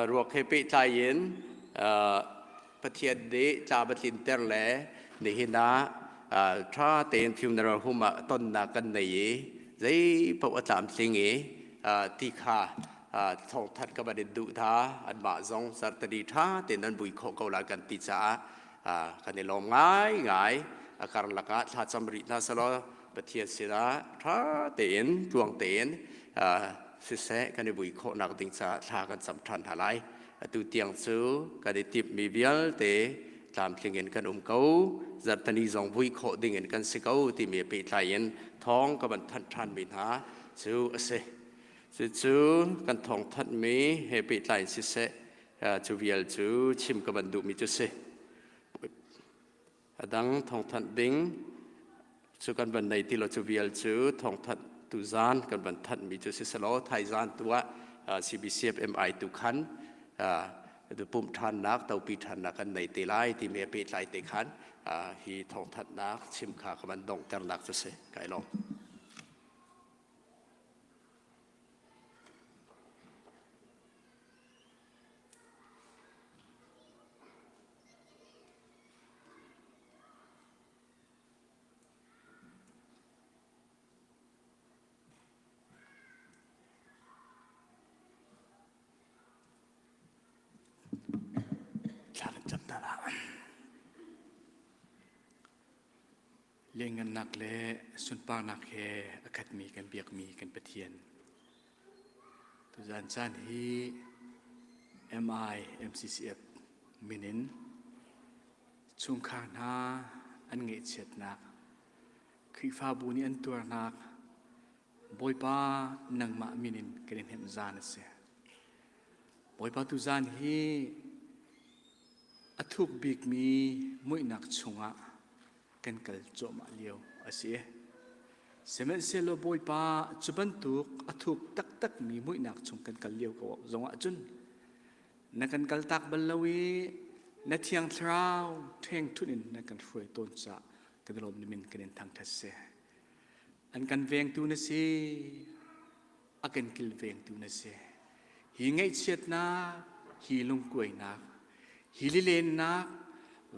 ruak he pehtlai in Pathian nih tla va tlinter le nihin ah ṭha tein funeral home ah tonnak kan nei i zei paoh a tlamtling i ti kha thawngthat ka van in duh hna anmah zong zarhteni ṭha tein nan vui khawh ko lai kan ti caah kan i lawm ngaingai. A karlak ah thlacam rih hna selaw Pathian sinah ṭha tein tluang tein siseh kan i vui khawhnak ding caah thla kan cam ṭhan hna lai. Atu tiang cu kan i timhmi vialte tlamtling in kan um ko. Zarhteni zong vui khawh ding in kan si ko timi pehtlai in thawng ka van thanh ṭhanmi hna cu a si. Cucu kan thawng thanhmi he pehtlai in siseh cu vial cu chim ka van duhmi cu si. A dang thawngthanh ding cu kan van nei ti lo cu vial cu thawngthanh tu zan kan van thanhmi cu siselaw thaizan tu ah CBCFMI tu khan pumh ṭhannak topi ṭhannak kan nei te lai timi a pehtlai te khan hi thawngthanhnak chim kha ka van donghternak cu si kai lawm. Thla kan cam ta la. Lianngannak le sunparnak he a khatmi kan biakmi kan Pathian. Tuzan caan hi MI MCCF min in chungkhar hna an ngaihchiatnak, Khrihfabu nih an tuarnak, Bawipa nangmah min in kan in hnemh zan a si. Bawipa tuzan hi a thuk bikmi muihnak chungah kan kal cuahmah lio a si. Sihmanhsehlaw Bawipa cu bantuk a thuk taktakmi muihnak chung kan kal lio ko zongah cun na kan kaltak bal lo i na thiang thlarau ṭhengṭhunh in na kan hruai tawn caah kan lawm ni min kan in thangṭhat si. An kan vengtu na si, a kan kilvengtu na si. Hi ngaihchiatnak, hi lungkuainak, hi lilennak,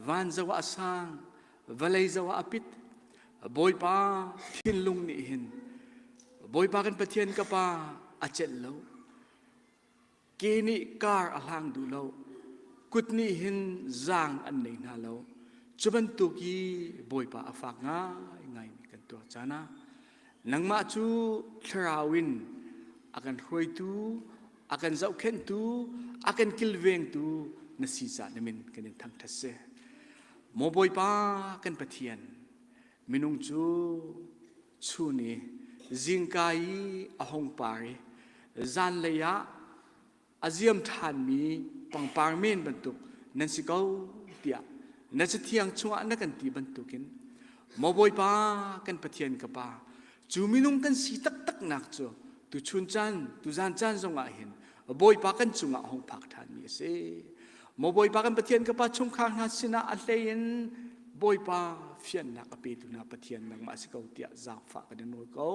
van zoh ah a sang, vawlei zoh ah a pit, Bawipa thinlung nih hin Bawipa kan Pathian ka Pa a celh lo. Ke nih kar a hlang duh lo. Kut nih hin zaang an nei hna lo. Cu bantuk i Bawipa a fak ngaingaimi kan. tuak caan ah nangmah cu thlarau in a kan hruaitu, a kan zohkhenhtu, a kan kilvengtu na si caah na min kan in thangṭhat si. Maw Bawipa kan Pathian, minung cu chun i zingka i a hung par i zanlei ah a ziam ṭhanmi pangpar men bantuk nan si ko tiah na cathiang chungah na kan ti bantukin maw Bawipa kan Pathian ka Pa cu minung kan si taktaknak cu tuchun caan tuzan caan zongah hin Bawipa kan cungah hung phak ṭhanmi a si. Maw Bawipa kan Pathian ka Pa chungkhar hna sinah a hlei in Bawipa fiannak a petu hna Pathian nangmah si ko tiah zaangfah kan in nawl ko.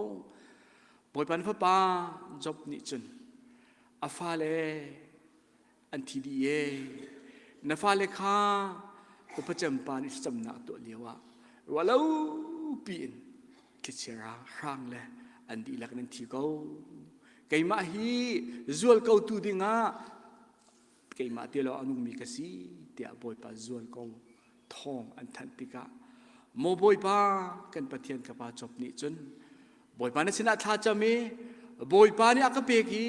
Bawipa na fapa Job nih cun a fale an thi dih e na fale kha upa cempa nih thlacamnak tuah lio ah ruahlo piin thlichia hrang le an dihlak in an thi ko keimah hi zual ko tu dingah keimah te lawng a nungmi ka si tiah Bawipa zual ko thawng an thanh tikah maw Bawipa kan Pathian ka pa Job nih cun Bawipa na sinah thla cam i Bawipa nih a ka pek i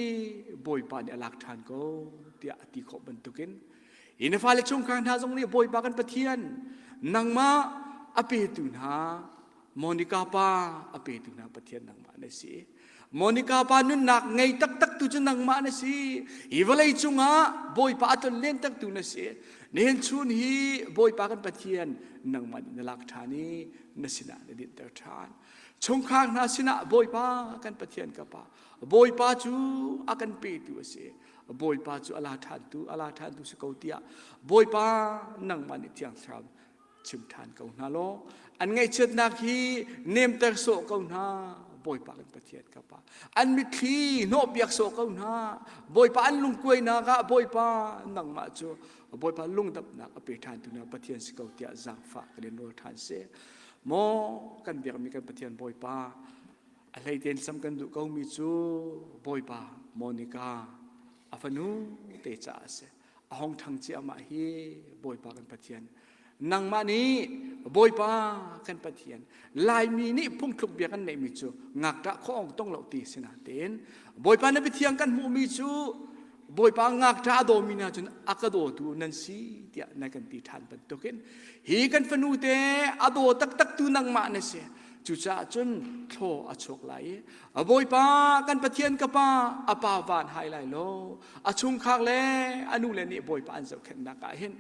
Bawipa nih a lak ṭhan ko tiah a ti khawh bantukin hi na fale chungkhar hna zong nih Bawipa kan Pathian nangmah a petu hna Monica pa a petu hna Pathian nangmah na si. Monica pa nunnak ngei taktak tu cu nangmah na si. Hi vawlei cungah Bawipa a ton len taktu na si. Nihin chun hi Bawipa kan Pathian nangmah nih na lak ṭhan i na sinah na dinhter ṭhan. Chungkhar hna sinah Bawipa kan Pathian ka pa. Bawipa cu a kan petu a si. Bawipa cu a la ṭhantu, a la ṭhantu si ko tiah Bawipa nangmah nih Thiang Thlarau chim ṭhan ko hna law an ngaihchiatnak hi nemter sawh ko hna Bawipa kan Pathian ka pa an mitthli hnawhpiak sawh ko hna Bawipa an lungkuainak ah Bawipa nangmah cu Bawipa lungdamnak a pe ṭhan tu na Pathian si ko tiah zaangfah kan in nawl ṭhan si maw kan biakmi kan Pathian Bawipa a hleitein sam kan duh komi cu Bawipa Monica a fanu te caah a si a hong ṭhang ciahmah hi Bawipa kan Pathian nangmah nih Bawipa kan Pathian Laimi nih phungthluk bia kan neihmi cu ngakṭah khawng tong lo ti si nain Bawipa na biathiang kan hmuhmi cu Bawipa ngakṭah a dawmi hna cun a ka dawtu nan si tiah na kan ti ṭhan bantukin hi kan fanu te a daw taktak tu nangmah na si cucaah cun thlaw a chuak lai i Bawipa kan Pathian ka pa a pa van hai lai lo a chungkhar le a nu le nih Bawipa an zohkhenhnak ah hin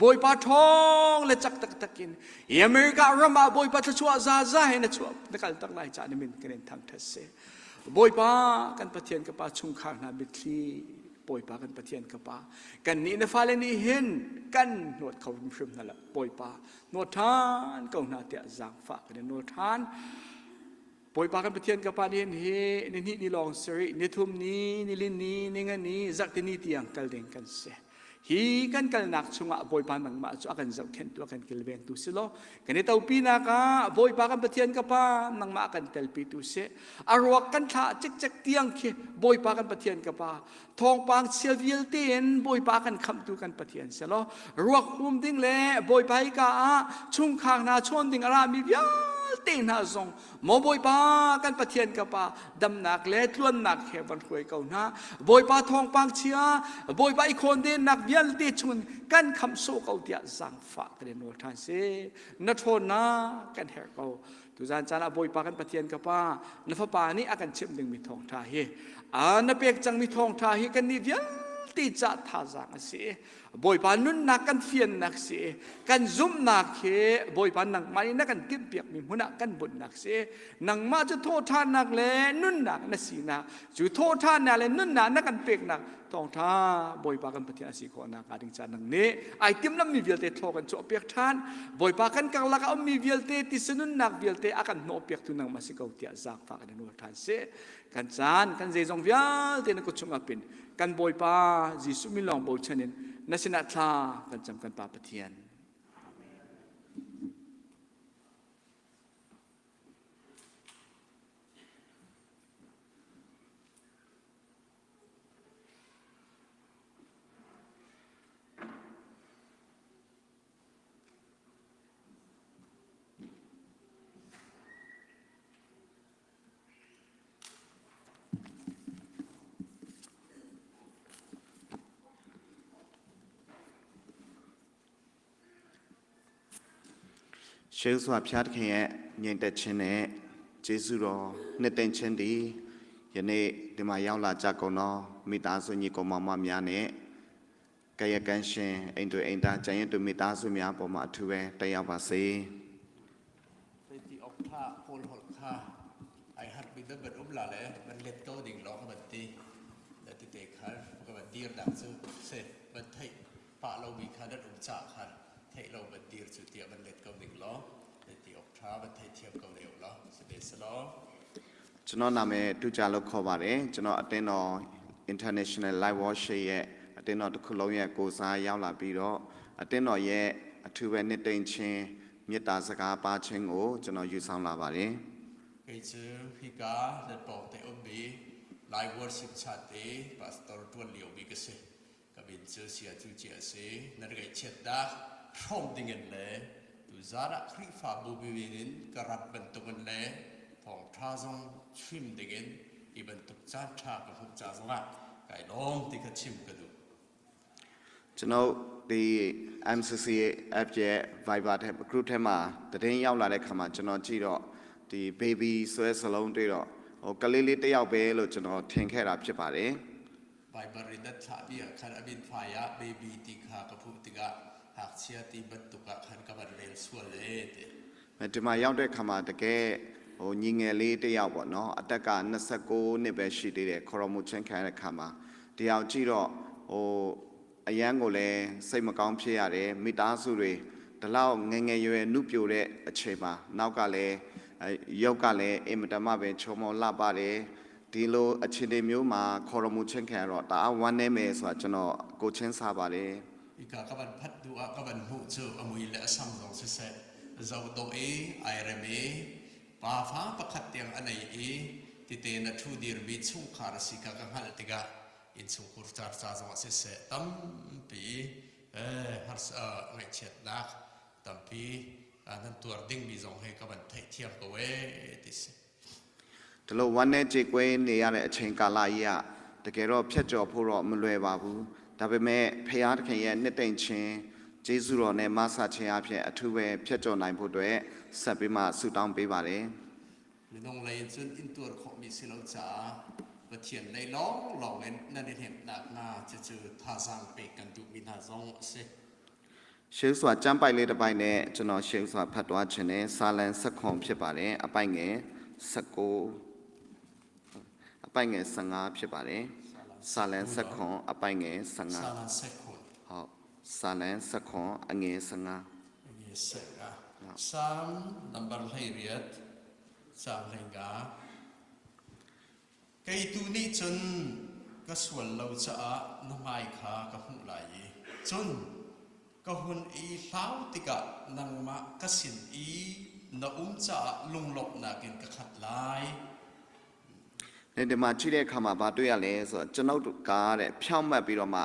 Bawipa ṭhawng le cak taktak in America ram ah Bawipa thluachuah zaza he na chuah na kal tak lai ca na min kan in thangṭhat si Bawipa kan Pathian ka pa chungkhar hna mitthli Bawipa kan Pathian ka pa kan nih na fale nih hin kan hnawt kho hrimhrim hna lo Bawipa hnawt ṭhan ko hna tiah zaangfah kan in nawl ṭhan Bawipa kan Pathian ka Pa nih hi ni hnih ni lawng sarih ni thum ni nilin ni ninga ni zarhte ni tiang kal ding kan si. Hi kan kalnak chungah Bawipa nangmah cu a kan zohkhenhtu a kan kilvengtu si law kan i topinak ah Bawipa kan Pathian ka Pa nangmah kan telpitu si. A ruak kan thlah cikcek tiang khi Bawipa kan Pathian ka Pa thawngpang chia vialte in Bawipa kan khamhtu kan Pathian si law ruak hum ding le Bawipa hika ah chungkhar hna chawn ding a rami vialte hna zong maw Bawipa kan Pathian ka pa damnak le tluannak he van hruai ko hna Bawipa thawngpang chia Bawipa i khawndennak vialte chungin kan khamh sawh ko tiah zaangfah kan in nawl ṭhan si na ṭhawnnak kan herh ko Tuzan caan ah Bawipa kan Pathian ka Pa, na fapa nih a kan chimh dingmi thawngṭha hi, na pek cangmi thawngṭha hi kan nih vialte ca thazaang a si. Bawipa nunnak kan fiannak si, kan zumhnak hi Bawipa nangmah nih na kan timhpiakmi hmun ah kan bunhnak si. Nangmah cu thawhṭhannak le nunnak na sinak, cu thawhṭhannak le nunnak na kan peknak thawngṭha Bawipa kan Pathian a si khawhnak hnga ding ca nang nih ai timhlammi vialte thlaw kan chuahpiak ṭhan Bawipa kan karlak a ummi vialte tisa nunnak vialte a kan hnawhpiaktu nangmah si ko tiah zaangfah kan in nawl ṭhan sih kan caan kan zeizong vialte na kut chungah pin kan Bawipa Jesuh min lawng bochan in na sinah thla kan cam kan Pa Pathian Amen. ရှေးစွာဖျားသခင်ရဲ့ညင်သက်ခြင်းနဲ့ကျေးဇူးတော်နှစ်သိမ့်ခြင်းသည်ယနေ့ဒီမှာရောက်လာကြကုန်သောမိသားစုညီကောင်မောင်မများနဲ့ကယကန်းရှင်အိမ်တွေအိမ်သားကျန်ရစ်သူမိသားစုများပေါ်မှာအထူးပဲတက်ရောက်ပါစေ Ti ok tha kawl holh kha ai hat mi da ban um la le ban let ko ding lo ka ban ti da ti te kha ka ban dir dak cu se ban thei pa lo mi kha dat um cha kha thei lo ban dir cu tia ban let ko ding lo ti ok tha ban thei thiam ko deu lo se de se lo ကျွန်တော်နာမည်တူကြလို့ခေါ်ပါတယ်ကျွန်တော်အတင်းတော် International Live Worship ရဲ့အတင်းတော်တစ်ခုလုံးရဲ့ကိုစားရောက်လာပြီးတော့အတင်းတော်ရဲ့အထူးပဲနှစ်သိမ့်ခြင်းမေတ္တာစကားပါခြင်းကိုကျွန်တော်ယူဆောင်လာပါတယ် Kei cu hika nan pawng te ummi Lai worship chate pastor tuan lio mi ka si. Ka min cu sia cu cia si. Nan ngaihchiatnak hrawm dingin le tu zan ah Khrihfabu min in ka rat bantukin le thawngṭha zong chim dingin hi bantuk caan ṭha ka hmuh ca zongah kai lawm ti kha chim ka duh. ကျွန်တော်ဒီ MCC app ရဲ့ Viber ထဲ group ထဲမှာတည်င်းရောက်လာတဲ့ခါမှာကျွန်တော်ကြည့်တော့ဒီ baby ဆွဲစလုံးတွေ့တော့ဟိုကလေးလေးတစ်ယောက်ပဲလို့ကျွန်တော်ထင်ခဲ့တာဖြစ်ပါတယ် Viber in nan thlahmi ah khan a min fai ah baby ti kha ka phuh tikah ngakchia ti bantuk ah khan ka van rel sual ee ti. ဒီမှာရောက်တဲ့ခါမှာတကယ်ဟိုညီငယ်လေးတစ်ယောက်ပေါ့နော်အသက်က29နှစ်ပဲရှိသေးတယ်ခေါ်တော်မူခြင်းခံရတဲ့ခါမှာတယောက်ကြည့်တော့ဟိုအရန်ကိုလည်းစိတ်မကောင်းဖြစ်ရတယ်မိသားစုတွေဒီလောက်ငယ်ငယ်ရွယ်ရွယ်နှုတ်ပြိုတဲ့အချိန်မှာနောက်ကလည်းရုပ်ကလည်းအင်မတန်မှပဲချုံမောလှပါတယ်ဒီလိုအခြေအနေမျိုးမှာခေါ်တော်မူခြင်းခံရတော့တအားဝမ်းနည်းမယ်ဆိုတာကျွန်တော်ကိုချင်းစားပါတယ် Ika ka van phat duh ah ka van hmuh cu a mui le a sam zong siseh zoh dawh i ai rem i pafa pakhat tiang a nei i tite na ṭhu dirmi chungkhar a si kha ka hngalh tikah innchungkhur car ca zongah siseh tampi harsa ngaihchiatnak tampi nan tuar dingmi zong he ka van theihthiam ko ee ti si. ဒီလိုဝမ်းနဲ့ကြေကွဲနေရတဲ့အချိန်ကာလကြီးကတကယ်တော့ဖြတ်ကျော်ဖို့တော့မလွယ်ပါဘူးဒါပေမဲ့ဖရာသခင်ရဲ့နှစ်သိမ့်ခြင်းကျေးဇူးတော်နဲ့မဆခြင်းအပြင်အထူးပဲဖြတ်ကျော်နိုင်ဖို့အတွက်ဆက်ပြီးမှဆုတောင်းပေးပါတယ် Minung lei in cun intuar khawhmi si lo caah Pathian lei lawnglawng in nan i hnemhnak hnga cucu thazaang pek kan duhmi hna zong a si. ရှေးစွာကျမ်းပိုက်လေးတစ်ပိုက်နဲ့ကျွန်တော်ရှေးစွာဖတ်သွားခြင်းနဲ့စာလံ7ခွန်ဖြစ်ပါတယ်အပိုက်ငယ်19အပိုက်ငယ်15ဖြစ်ပါတယ်စာလံ7ခွန်အပိုက်ငယ်15 Salan sekhun. ဟုတ်စာလံ7ခွန်အငယ်15 Psalm number 18 caang hleinga. Kei tu nih cun ka sual lo caah na hmai kha ka hmuh lai i cun ka hun i hlau tikah nangmah ka sin i na um caah lunglawmhnak in ka khat lai. နဲ့ဒီမှာကြည့်တဲ့အခါမှာဘာတွေ့ရလဲဆိုတော့ကျွန်ုပ်တို့ကတဲ့ဖြောင့်မတ်ပြီးတော့မှ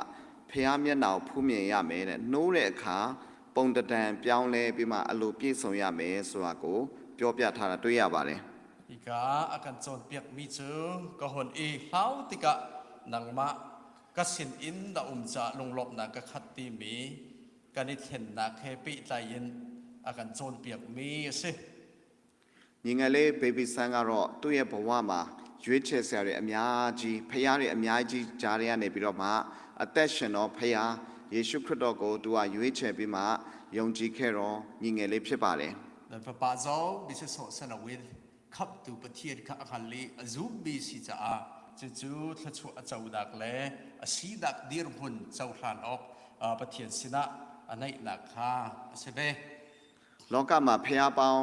ဖះမျက်နှာကိုဖူးမြင်ရမယ်တဲ့နှိုးတဲ့အခါပုံတတန်ပြောင်းလဲပြီးမှအလိုပြည့်စုံရမယ်ဆိုတာကိုပြောပြထားတာတွေ့ရပါတယ် Hika a kan cawnpiakmi cu ka hun i hlau tikah nangmah ka sin in na um caah lunglawmhnak ka khat timi kan i thlennak he pehtlai in a kan cawnpiakmi a si. ညီငယ်လေး baby ဆန်းကတော့သူ့ရဲ့ဘဝမှာရွေးချယ်စရာတွေအများကြီးဖះတွေအများကြီးကြားရနေပြီးတော့မှအသက်ရှင်တော်ဖះယေရှုခရစ်တော်ကိုသူကရွေးချယ်ပြီးမှယုံကြည်ခဲ့တော်ညီငယ်လေးဖြစ်ပါတယ် Nan fapa zong misasawh sanawin khamhtu Pathian kha a hngal i a zummi si caah cucu thluachuah a conak le a sinak dirhmun cohlan awk Pathian sinah a naihnak kha a si ve. လောကမှာဖះပေါင်း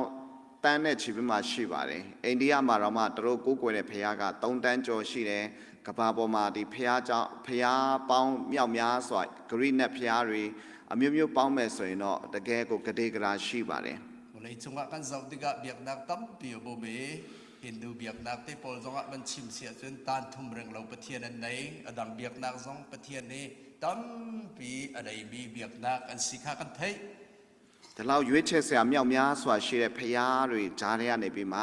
တန်းနဲ့ချီပြီးမှရှိပါတယ်အိန္ဒိယမှာတော့မှသူတို့ကိုးကွယ်တဲ့ဖះက3တန်းကျော်ရှိတယ်ကမ္ဘာပေါ်မှာဒီဖះကြောင့်ဖះပေါင်းမြောက်များစွာဂရိနတ်ဖះတွေအမျိုးမျိုးပေါင်းမယ်ဆိုရင်တော့တကယ်ကိုဂတေဂရာရှိပါတယ် Vawleicung ah kan zoh tikah biaknak tampi a um i Hindu biaknak te pawl zongah van chim si ahcun tan thum reng lo Pathian an nei. A dang biaknak zong Pathian nih tampi a neimi biaknak an si kha kan theih. ဒီလောက်ရွေးချယ်စရာမြောက်များစွာရှိတဲ့ဖခင်တွေဂျားထဲကနေပြီးမှ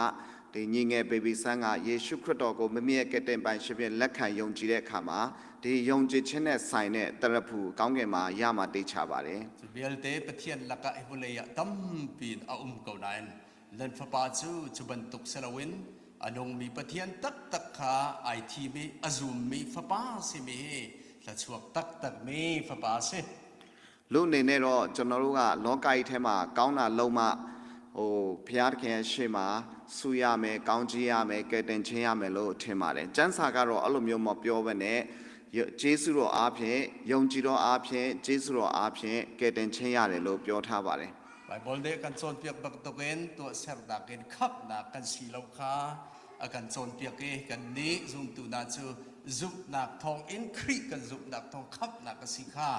ဒီညီငယ်ဘေဘီဆန်းကယေရှုခရစ်တော်ကိုမမြဲကယ်တင်ပိုင်ရှင်ဖြင့်လက်ခံယုံကြည်တဲ့အခါမှာ ဒီယုံကြည်ခြင်းနဲ့ဆိုင်တဲ့တရဖူကောင်းကင်မှာရမှာတိတ်ချပါတယ် Cu vialte Pathian lakah hi vawlei ah tampi in a um ko nain nan fapa cu cu bantuk si loin a nungmi Pathian taktak kha ai thim i a zummi fapa simi hi thluachuak taktakmi fapa a si. လူအနေနဲ့တော့ကျွန်တော်တို့ကလောကကြီးထဲမှာကောင်းတာလုံးမဟိုဘုရားသခင်ရဲ့ရှေ့မှာဆူရမယ်ကောင်းကြီးရမယ်ကယ်တင်ခြင်းရမယ်လို့ထင်ပါတယ်။ကျမ်းစာကတော့အဲ့လိုမျိုးမပြောဘဲနဲ့ဂျေစုတော်အားဖြင့်ယုံကြည်တော်အားဖြင့်ဂျေစုတော်အားဖြင့်ကယ်တင်ခြင်းရတယ်လို့ပြောထားပါတယ် Bible nih kan cawnpiak bantukin tuahsernak in khamhnak kan si lo kha a kan cawnpiak i kannih zumtu hna cu zumhnak thawngin Khrih kan zumhnak thawng khamhnak a si kha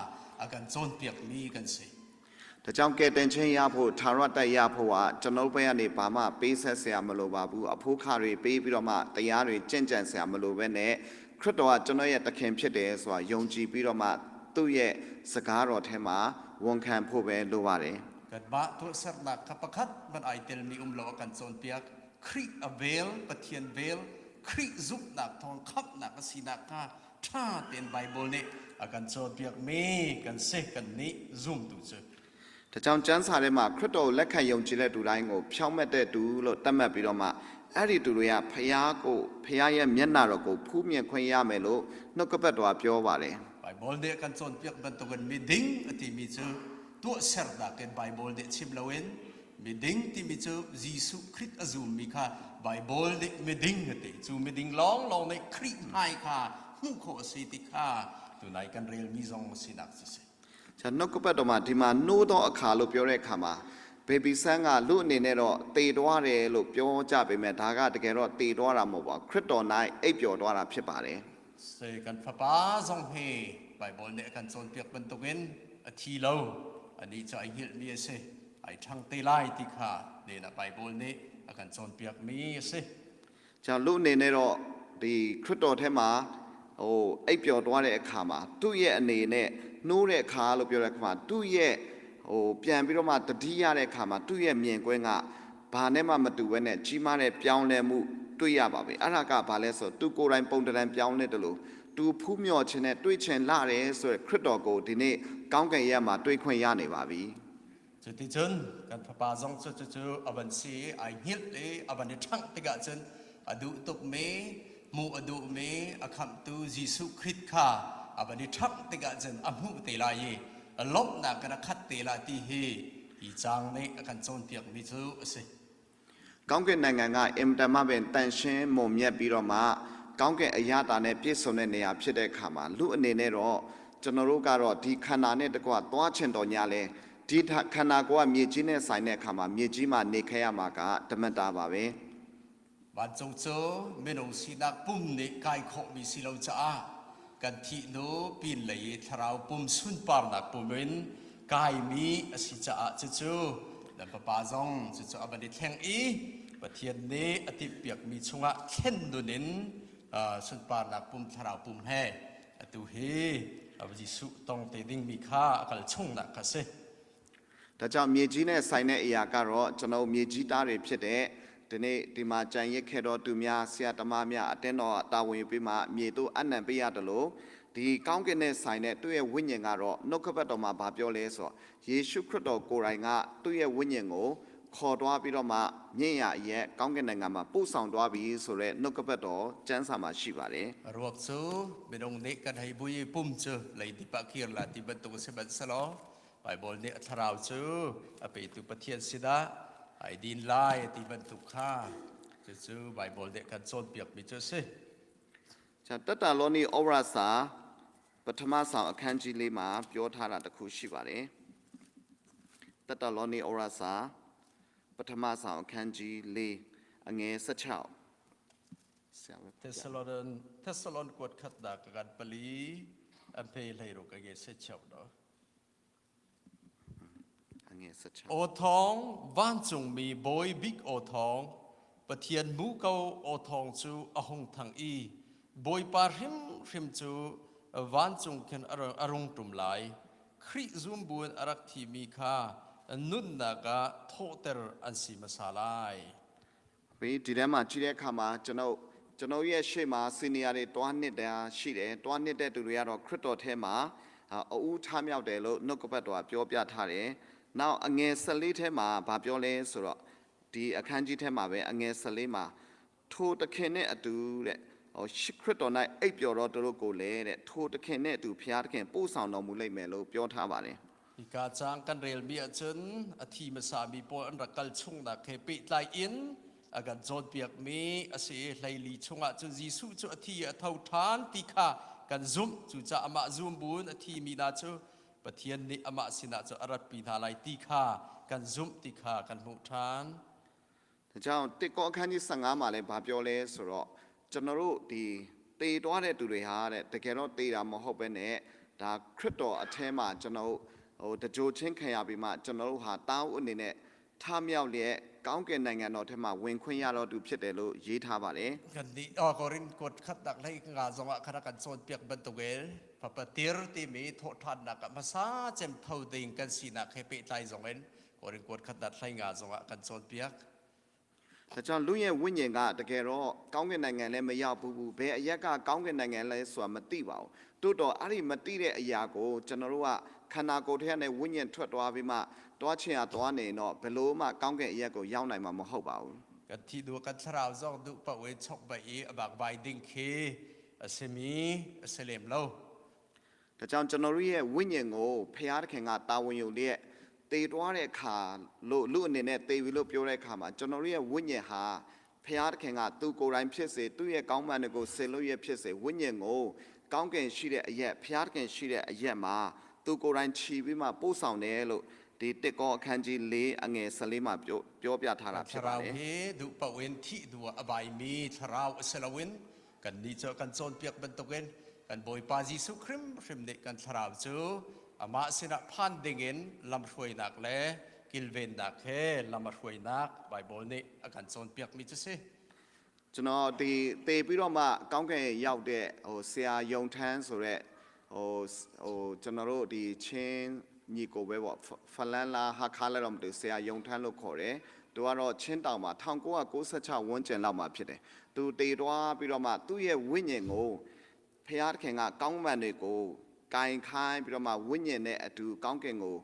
a kan cawnpiakmi kan si. ။ဒါကြောင့်ကယ်တင်ခြင်းရဖို့ထာဝရတိုက်ရဖို့ကကျွန်တော်တို့ဘက်ကနေဘာမှပေးဆက်ဆရာမလိုပါဘူး။အဖို့ခတွေပေးပြီးတော့မှတရားတွေကြင့်ကြံဆရာမလိုပဲနဲ့ခရစ်တော်ကကျွန်တော်ရဲ့တခင်ဖြစ်တယ်ဆိုတာယုံကြည်ပြီးတော့မှသူ့ရဲ့စကားတော်ထဲမှာဝန်ခံဖို့ပဲလိုပါတယ် Kanmah tuahsernak kha pakhat hmanh ai telmi um lo a kan cawnpiak. Khrih a vel, Pathian vel, Khrih zumhnak thawng khamhnak a sinak kha ṭha tein Baibal nih a kan cawnpiakmi kan si kannih zumtu cu. ။ဒါကြောင့်ကျမ်းစာထဲမှာခရစ်တော်လက်ခံယုံကြည်တဲ့သူတိုင်းကိုဖြောင့်မတ်တဲ့သူလို့သတ်မှတ်ပြီးတော့မှအဲ့ဒီသူတွေကဖျားကိုဖျားရဲ့မျက်နှာတော်ကိုဖူးမြင်ခွင့်ရမယ်လို့နှုတ်ကပတ်တော်ပြောပါတယ်။ Baibal nih a kan cawnpiak bantukin miding a timi cu tuahsernak in Baibal nih chim loin miding timi cu Jesuh Khrih a zummi kha Baibal nih miding a ti. Cu miding lawnglawng nih Khrih hmai kha hmuh khawh a si ti kha tunai kan relmi zong a sinak cu si. ကျွန်တော်ကပတ်တော်မှာဒီမှာနိုးတော့အခါလို့ပြောတဲ့အခါမှာဘေဘီဆန်ကလူအနေနဲ့တော့တေသွားတယ်လို့ပြောကြပေမဲ့ဒါကတကယ်တော့တေသွားတာမဟုတ်ပါဘူးခရစ်တော်၌အိပ်ပျော်သွားတာဖြစ်ပါတယ် Se kan fapa zong hi Baibal nih a kan cawnpiak bantukin a thi lo anih cu ai hngilhmi a si ai ṭhang te lai ti kha nen ah Baibal nih a kan cawnpiakmi a si. ကျွန်တော်လူအနေနဲ့တော့ဒီခရစ်တော်ထဲမှာဟိုအိပ်ပျော်သွားတဲ့အခါမှာသူ့ရဲ့အနေနဲ့နှိုးတဲ့အခါလို့ပြောတဲ့အခါမှာသူ့ရဲ့ဟိုပြန်ပြီးတော့မှတတိရတဲ့အခါမှာသူ့ရဲ့မြင်ကွင်းကဘာနဲ့မှမတူဘဲနဲ့ကြီးမားတဲ့ပြောင်းလဲမှုတွေ့ရပါပြီအဲ့ဒါကဘာလဲဆိုတော့သူကိုယ်တိုင်ပုံတံပြောင်းလဲတယ်လို့သူဖူးမြော်ခြင်းနဲ့တွေ့ချင်လာတယ်ဆိုရယ်ခရစ်တော်ကိုဒီနေ့ကောင်းကင်ရက်မှာတွေ့ခွင့်ရနေပါပြီ Cuticun kan fapa zong cu cucu a van si i ai hngilh i a van i ṭhangh tikah cun a duh tukmi hmuh a duhmi a khamhtu Jesuh Khrih kha a van i ṭhangh tikah cun a hmuh te lai i lawmhnak in a khat te lai ti hi hi caang nih a kan cawnpiakmi cu a si. ကောင်းကင်နိုင်ငံကအင်တန်မှပင်တန်ရှင်းမုံမြတ်ပြီးတော့မှကောင်းကင်အရာတာနဲ့ပြည့်စုံတဲ့နေရာဖြစ်တဲ့အခါမှာလူအနေနဲ့တော့ကျွန်တော်တို့ကတော့ဒီခန္ဓာနဲ့တကွသွားချင်တော်ညာလဲဒီခန္ဓာကိုယ်ကမြေကြီးနဲ့ဆိုင်တဲ့အခါမှာမြေကြီးမှာနေခဲ့ရမှာကဓမ္မတာပါပဲ Vancung cu minung sinak pum nih kai khawhmi si lo caah kan thih hnu pinlei i thlarau pum sunparnak pum in kaimi a si caah cucu nan papa zong cucu a van i thleng i Pathian nih a timhpiakmi chungah thlen nun in sunparnak pum thlarau pum he atu hi Jesuh tong te dingmi kha a kal chungnak kha si. ဒါကြောင့်မြေကြီးနဲ့ဆိုင်တဲ့အရာကတော့ကျွန်တော်မြေကြီးသားတွေဖြစ်တဲ့ဒီနေ့ဒီမှာကြံရစ်ခဲ့တော်သူများဆရာသမားများအတင်းတော်တာဝန်ယူပြီးမှမြေတို့အနံပေးရတယ်လို့ဒီကောင်းကင်နဲ့ဆိုင်တဲ့သူ့ရဲ့ဝိညာဉ်ကတော့နှုတ်ကပတ်တော်မှာဗာပြောလဲဆိုတော့ယေရှုခရစ်တော်ကိုယ်တိုင်ကသူ့ရဲ့ဝိညာဉ်ကိုခေါ်သွားပြီးတော့မှမြင့်ရရဲ့ကောင်းကင်နိုင်ငံမှာပို့ဆောင်သွားပြီဆိုတော့နှုတ်ကပတ်တော်ကျမ်းစာမှာရှိပါတယ် Ruak cu minung nih kan hei bui i pum cu leidip ah kir la ti bantuk a si sihmanhsehlaw Baibal nih a thlarau cu a petu Pathian sinah ai din lai ti bantuk kha cucu Baibal nih kan cawnpiakmi cu a si. ကျွန်တော်တတလောနီဩဝါစာပထမဆောင်အခန်းကြီးလေးမှာပြောထားတာတစ်ခုရှိပါတယ်တတလောနီဩဝါစာပထမဆောင်အခန်းကြီးလေးအငယ်16ဆရာပဲ Thessalonian Thessalon kuat khat da ka kan pali an pe hlei ro ka ge se chau do အငယ်16 Aw thawng vancungmi bawi bik aw thawng Pathian muko aw thawng cu a hung thang i Bawipa hrimhrim cu vancung khin a rung ṭum lai. Khrih zum buin a rak thimi kha nunnak ah thawhter an si hmasa lai. ပြီးဒီထဲမှာကြည့်တဲ့အခါမှာကျွန်တော် ကျွန်တော်ရဲ့ရှေ့မှာစီနီယာတွေတွားနှစ်တာရှိတယ်တွားနှစ်တဲ့သူတွေကတော့ခရစ်တော်ထဲမှာအဦးထမြောက်တယ်လို့နှုတ်ကပတ်တော်ကပြောပြထားတယ်။နောက်အငယ်14ထဲမှာဗာပြောလဲဆိုတော့ဒီအခန်းကြီးထဲမှာပဲအငယ်14မှာထိုတခင်နဲ့အတူတဲ့ဟိုခရစ်တော်၌အိပ်ပျော်တော်သူတို့ကိုလည်းတဲ့ထိုတခင်နဲ့အတူဖျားတခင်ပို့ဆောင်တော်မူလိမ့်မယ်လို့ပြောထားပါတယ်။ Hika caang kan relmi ahcun a thi hmasami pawl an rak kal chungnak he pehtlai in a kan cawnpiakmi a si i hleili chungah cun Jesuh cu a thi i a tho ṭhan ti kha kan zumh. Cucaah amah zum buin a thimi hna cu Pathian nih amah sinah cu a ratpi hna lai ti kha kan zumh ti kha kan hmuh ṭhan. ဒါကြောင့်တစ်ကောအခန်းကြီး15မှာလည်းဗာပြောလဲဆိုတော့ကျွန်တော်တို့ဒီတေသွားတဲ့သူတွေဟာတဲ့တကယ်တော့တေတာမဟုတ်ပဲနဲ့ဒါခရစ်တော်အထဲမှာကျွန်တော်တို့ဟိုတကြိုချင်းခံရပြီးမှကျွန်တော်တို့ဟာတားဥအနေနဲ့ထမြောက်လျက်ကောင်းကင်နိုင်ငံတော်ထဲမှာဝင်ခွင့်ရတော့သူဖြစ်တယ်လို့ရေးထားပါတယ် Kan nih oh, Korin kuat khat nak lei nga zong ah khana kan cawnpiak bantukin papatir timi thawhṭhannak ah hmasa cem tho ding kan sinak he pehtlai zong in Korin kuat khat nak hlei nga zong ah kan cawnpiak. ဒါကြောင့်လူရဲ့ဝိညာဉ်ကတကယ်တော့ကောင်းကင်နိုင်ငံလည်းမရောက်ဘူးဘူးဘယ်အရက်ကကောင်းကင်နိုင်ငံလဲဆိုတာမသိပါဘူးတိုးတော့အဲ့ဒီမသိတဲ့အရာကိုကျွန်တော်တို့ကခန္ဓာကိုယ်ထဲကနေဝိညာဉ်ထွက်သွားပြီးမှတွားချင်ရတွားနေတော့ဘယ်လို့မှကောင်းကင်အရက်ကိုရောက်နိုင်မှာမဟုတ်ပါဘူး Kan thi du kan thlarau zong duh paoh in chok bai i a bak bai ding khi a simi a si lem lo. ဒါကြောင့်ကျွန်တော်တို့ရဲ့ဝိညာဉ်ကိုဖျားသခင်ကတာဝန်ယူလျက်တည်တွားတဲ့အခါလို့လူအနေနဲ့တည်ပြီလို့ပြောတဲ့အခါမှာကျွန်တော်တို့ရဲ့ဝိညာဉ်ဟာဖျားသခင်ကသူ့ကိုယ်တိုင်ဖြစ်စေသူ့ရဲ့ကောင်းပန်တွေကိုဆေလို့ရဖြစ်စေဝိညာဉ်ကိုကောင်းကင်ရှိတဲ့အရက်ဖျားသခင်ရှိတဲ့အရက်မှာသူ့ကိုယ်တိုင်ခြီးပြီးမှပို့ဆောင်တယ်လို့ဒီတစ်ကောအခန်းကြီး၄အငယ်၁၄မှာပြောပြောပြထားတာဖြစ်ပါ Thlarau တယ် hi duh paoh in thih duh ah a baimi thlarau a si loin kannih cu kan cawnpiak bantukin kan Bawipa Jesuh hrimhrim nih kan thlarau cu amah sinah phan dingin lamhruainak le kilvennak he lam a hruainak Baibal nih a kan cawnpiakmi cu si. ကျွန်တော်ဒီတည်ပြီးတော့မှကောင်းကင်ရောက်တဲ့ဟိုဆရာယုံထန်းဆိုရက်ဟိုဟိုကျွန်တော်တို့ဒီချင်းညီကိုပဲပေါ့ဖလန်လာဟာခါလာတော့မတူဆရာယုံထန်းလို့ခေါ်တယ်သူကတော့ချင်းတောင်မှာ1996ဝန်းကျင်လောက်မှာဖြစ်တယ်သူတည်သွားပြီးတော့မှသူ့ရဲ့ဝိညာဉ်ကိုဖျားသခင်ကကောင်းမှန်တွေကိုကင်ခိုင်းပြီးတော့မှဝိညာဉ်နဲ့အတူကောင်းကင်ကို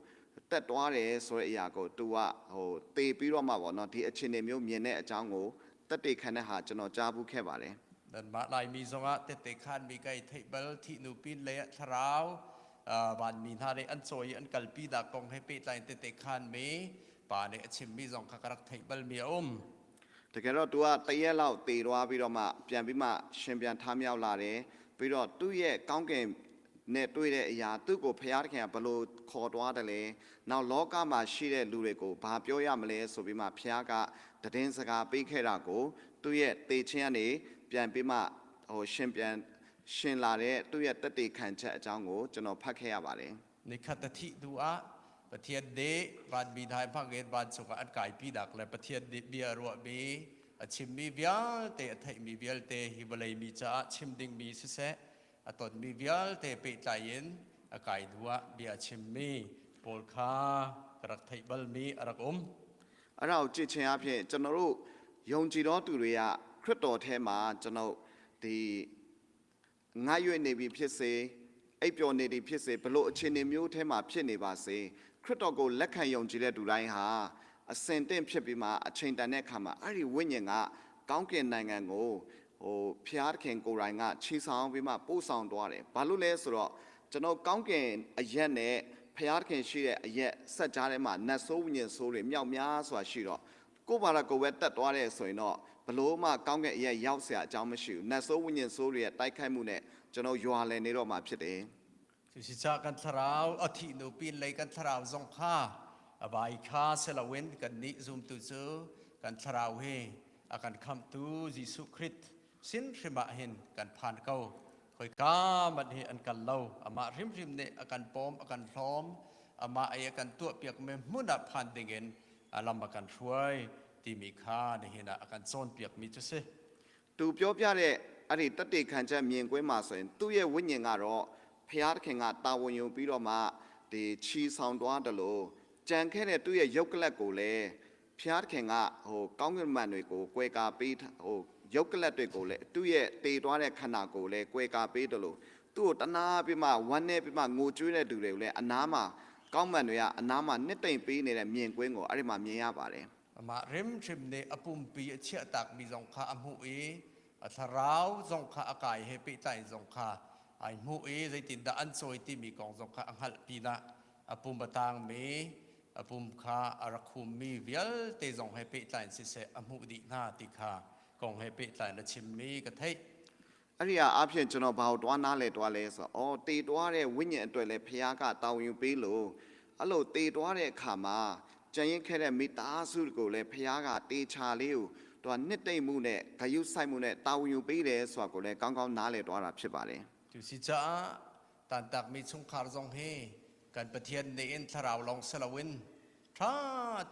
တက်သွားတယ်ဆိုတဲ့အရာကို तू ကဟိုတည်ပြီးတော့မှပေါ့နော်ဒီအခြေအနေမျိုးမြင်တဲ့အကြောင်းကိုတက်တေခံတဲ့ဟာကျွန်တော်ကြားဘူးခဲ့ပါတယ် Nanmah Laimi zongah tette khanmi kai theih bal thih nu pin lei ah thlarau vanmi hna nih an cawi i an kalpi nak kong he pehtlai in tette khanmi pa nih a chimmi zong kha ka rak theih balmi a um. တကယ်တော့ तू ကတရက်လောက်တည်သွားပြီးတော့မှပြန်ပြီးမှရှင်ပြန်ထမြောက်လာတယ်ပြီးတော့သူ့ရဲ့ကောင်းကင်နဲ့တွေ့တဲ့အရာသူ့ကိုဖျားသခင်ကဘလို့ခေါ်သွားတယ်လဲနောက်လောကမှာရှိတဲ့လူတွေကိုဘာပြောရမလဲဆိုပြီးမှဖျားကတည်င်းစကားပေးခဲ့တာကိုသူ့ရဲ့တေခြင်းကနေပြန်ပြီးမှဟိုရှင်ပြန်ရှင်လာတဲ့သူ့ရဲ့တက်တေခံချက်အကြောင်းကိုကျွန်တော်ဖတ်ခဲ့ရပါတယ် Nikhat a thih hnu ah Pathian nih vanmi hna hmang in vancung ah an kaipi nak le Pathian nih bia a ruahmi a chimmi vialte a theihmi vialte hi vawlei mi caah chim dingmi siseh a tonmi vialte pehtlai in a kai hnu ah bia a chimmi pawl kha ka rak theih balmi a rak um. အဲ့ဒါကိုကြည့်ခြင်းအပြင်ကျွန်တော်တို့ယုံကြည်တော်သူတွေကခရစ်တော်ထဲမှာကျွန်တော်ဒီငါရွေ့နေပြီဖြစ်စေအိပ်ပျော်နေပြီဖြစ်စေဘလို့အခြေအနေမျိုးထဲမှာဖြစ်နေပါစေခရစ်တော်ကိုလက်ခံယုံကြည်တဲ့သူတိုင်းဟာအစင်တင့်ဖြစ်ပြီးမှအချိန်တန်တဲ့အခါမှာအဲ့ဒီဝိညာဉ်ကကောင်းကင်နိုင်ငံကိုဟိုဖျားသခင်ကိုယ်တိုင်ကခြေဆောင်ပြီးမှပို့ဆောင်သွားတယ်ဘာလို့လဲဆိုတော့ကျွန်တော်ကောင်းကင်အရက်နဲ့ဖျားသခင်ရှိတဲ့အရက်ဆက်ကြားထဲမှာနတ်ဆိုးဝိညာဉ်ဆိုးတွေမြောက်များစွာရှိတော့ကိုယ့်ဘာသာကိုယ်ပဲတက်သွားတယ်ဆိုရင်တော့ဘလို့မှကောင်းကင်အရက်ရောက်เสียအကြောင်းမရှိဘူးနတ်ဆိုးဝိညာဉ်ဆိုးတွေရဲ့တိုက်ခိုက်မှုနဲ့ကျွန်တော်ရွာလည်နေတော့မှာဖြစ်တယ် Cusica kan thlarau a thih hnu pin lei kan thlarau zong kha a vai kha si loin kannih zumtu cu kan thlarau hi a kan khamhtu Jesuh Khrih sin hrim ah hin kan phan ko. Khoika hmanh hi an kal lo. Amah hrimhrim nih a kan pawm, a kan hlawm. Amah ei a kan tuahpiakmi hmun ah phan dingin a lam a kan hruai timi kha nihin ah a kan cawnpiakmi cu si. သူပြောပြတဲ့အဲ့ဒီတက်တေခံချက်မြင်ကွင်းမှာဆိုရင်သူ့ရဲ့ဝိညာဉ်ကတော့ဖျားသခင်ကတာဝန်ယူပြီးတော့မှဒီချီဆောင်သွားတယ်လို့ကြံခဲ့တဲ့သူ့ရဲ့ရုပ်ကလပ်ကိုလည်းဖျားသခင်ကဟိုကောင်းကင်မန်တွေကိုကွဲကာပေးဟို ရုပ်ကလပ်တွေကိုလည်းသူ့ရဲ့တေသွားတဲ့ခန္ဓာကိုယ်လည်းကွယ်ကာပေးတယ်လို့သူ့ကိုတနာပြီးမှဝမ်းနေပြီးမှငိုကြွေးတဲ့သူတွေကိုလည်းအနားမှာကောင်းမှန်တွေကအနားမှာနှစ်တိမ်ပေးနေတဲ့မြင်ကွင်းကိုအဲ့ဒီမှာမြင်ရပါတယ် Amah hrimhrim nih a pumpi a chiahtakmi zong kha a hmuh i a thlarau zong kha a kai he pehtlai zong kha ai hmuh i zeitindah an cawi timi kong zong kha a hngalh pinah a pum a tangmi a pum kha a rak hummi vialte zong he pehtlai in siseh a hmuh dih hna ti kha kong he pehtlai in a chimmi ka theih. အဲ့ဒီအားဖြင့်ကျွန်တော်ဘာလို့တွားနားလဲတွားလဲဆိုတော့အော်တေတွားတဲ့ဝိညာဉ်အတွက်လည်းဖခင်ကတာဝန်ယူပေးလို့အဲ့လိုတေတွားတဲ့အခါမှာကြံရင်ခဲ့တဲ့မိသားစုကိုလည်းဖခင်ကတေချာလေးကိုသူကနှစ်တိတ်မှုနဲ့ဂယုစိုက်မှုနဲ့တာဝန်ယူပေးတယ်ဆိုတာကိုလည်းကောင်းကောင်းနားလည်တွားတာဖြစ်ပါတယ် Cu si caah tantakmi chungkhar zong hi kan Pathian nih in thlarau lawng si loin ṭha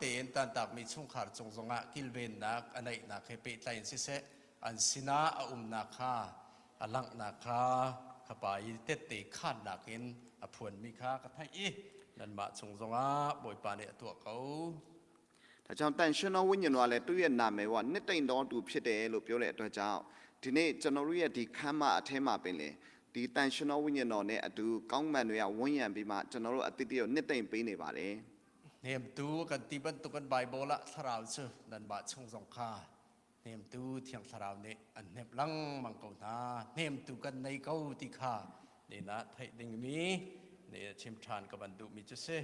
tein tantakmi chungkhar cung zongah kilvennak a neihnak he pehtlai in siseh an sinah a umnak kha a langhnak kha khapa i tette khaannak in a phuanmi kha ka theih i nanmah chung zongah Bawipa nih a tuah ko. ဒါကြောင့်တန်ရှင်တော်ဝိညာဉ်တော်ကလည်းသူ့ရဲ့နာမည်ကနှစ်တိန်တော်သူဖြစ်တယ်လို့ပြောတဲ့အတွက်ကြောင့်ဒီနေ့ကျွန်တော်တို့ရဲ့ဒီခမ်းမအထဲမှာပင်လေဒီတန်ရှင်တော်ဝိညာဉ်တော်နဲ့အတူကောင်းမှန်တွေကဝန်းရံပြီးမှကျွန်တော်တို့အတိတ်ကိုနှစ်တိန်ပေးနေပါတယ် Hnemtu kan ti bantukan Bible ah thlarau cu nanmah chung zong kha hnemtu Thiang Thlarau nih an hnemh lengmang ko hna. Hnemtu kan nei ko ti kha nina theih dingmi nih chim ṭhan ka van duhmi cu si.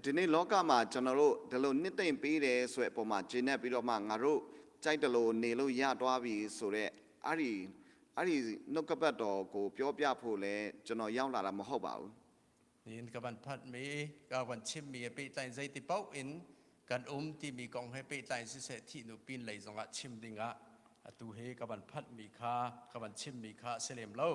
ဒီနေ့လောကမှာကျွန်တော်တို့ဒီလိုနှစ်သိမ့်ပေးတယ်ဆိုတဲ့အပေါ်မှာဂျင်းနဲ့ပြီးတော့မှငါတို့ကြိုက်တယ်လို့နေလို့ရသွားပြီဆိုတော့အဲ့ဒီအဲ့ဒီနှုတ်ကပတ်တော်ကိုပြောပြဖို့လဲကျွန်တော်ရောက်လာတာမဟုတ်ပါဘူး Nihin ka van phatmi, ka van chimmi he pehtlai in zeiti paoh in kan um timi kong he pehtlai in siseh thihnu pin lei zongah chim dingah atu hi ka van phatmi kha ka van chimmi kha a si lem lo.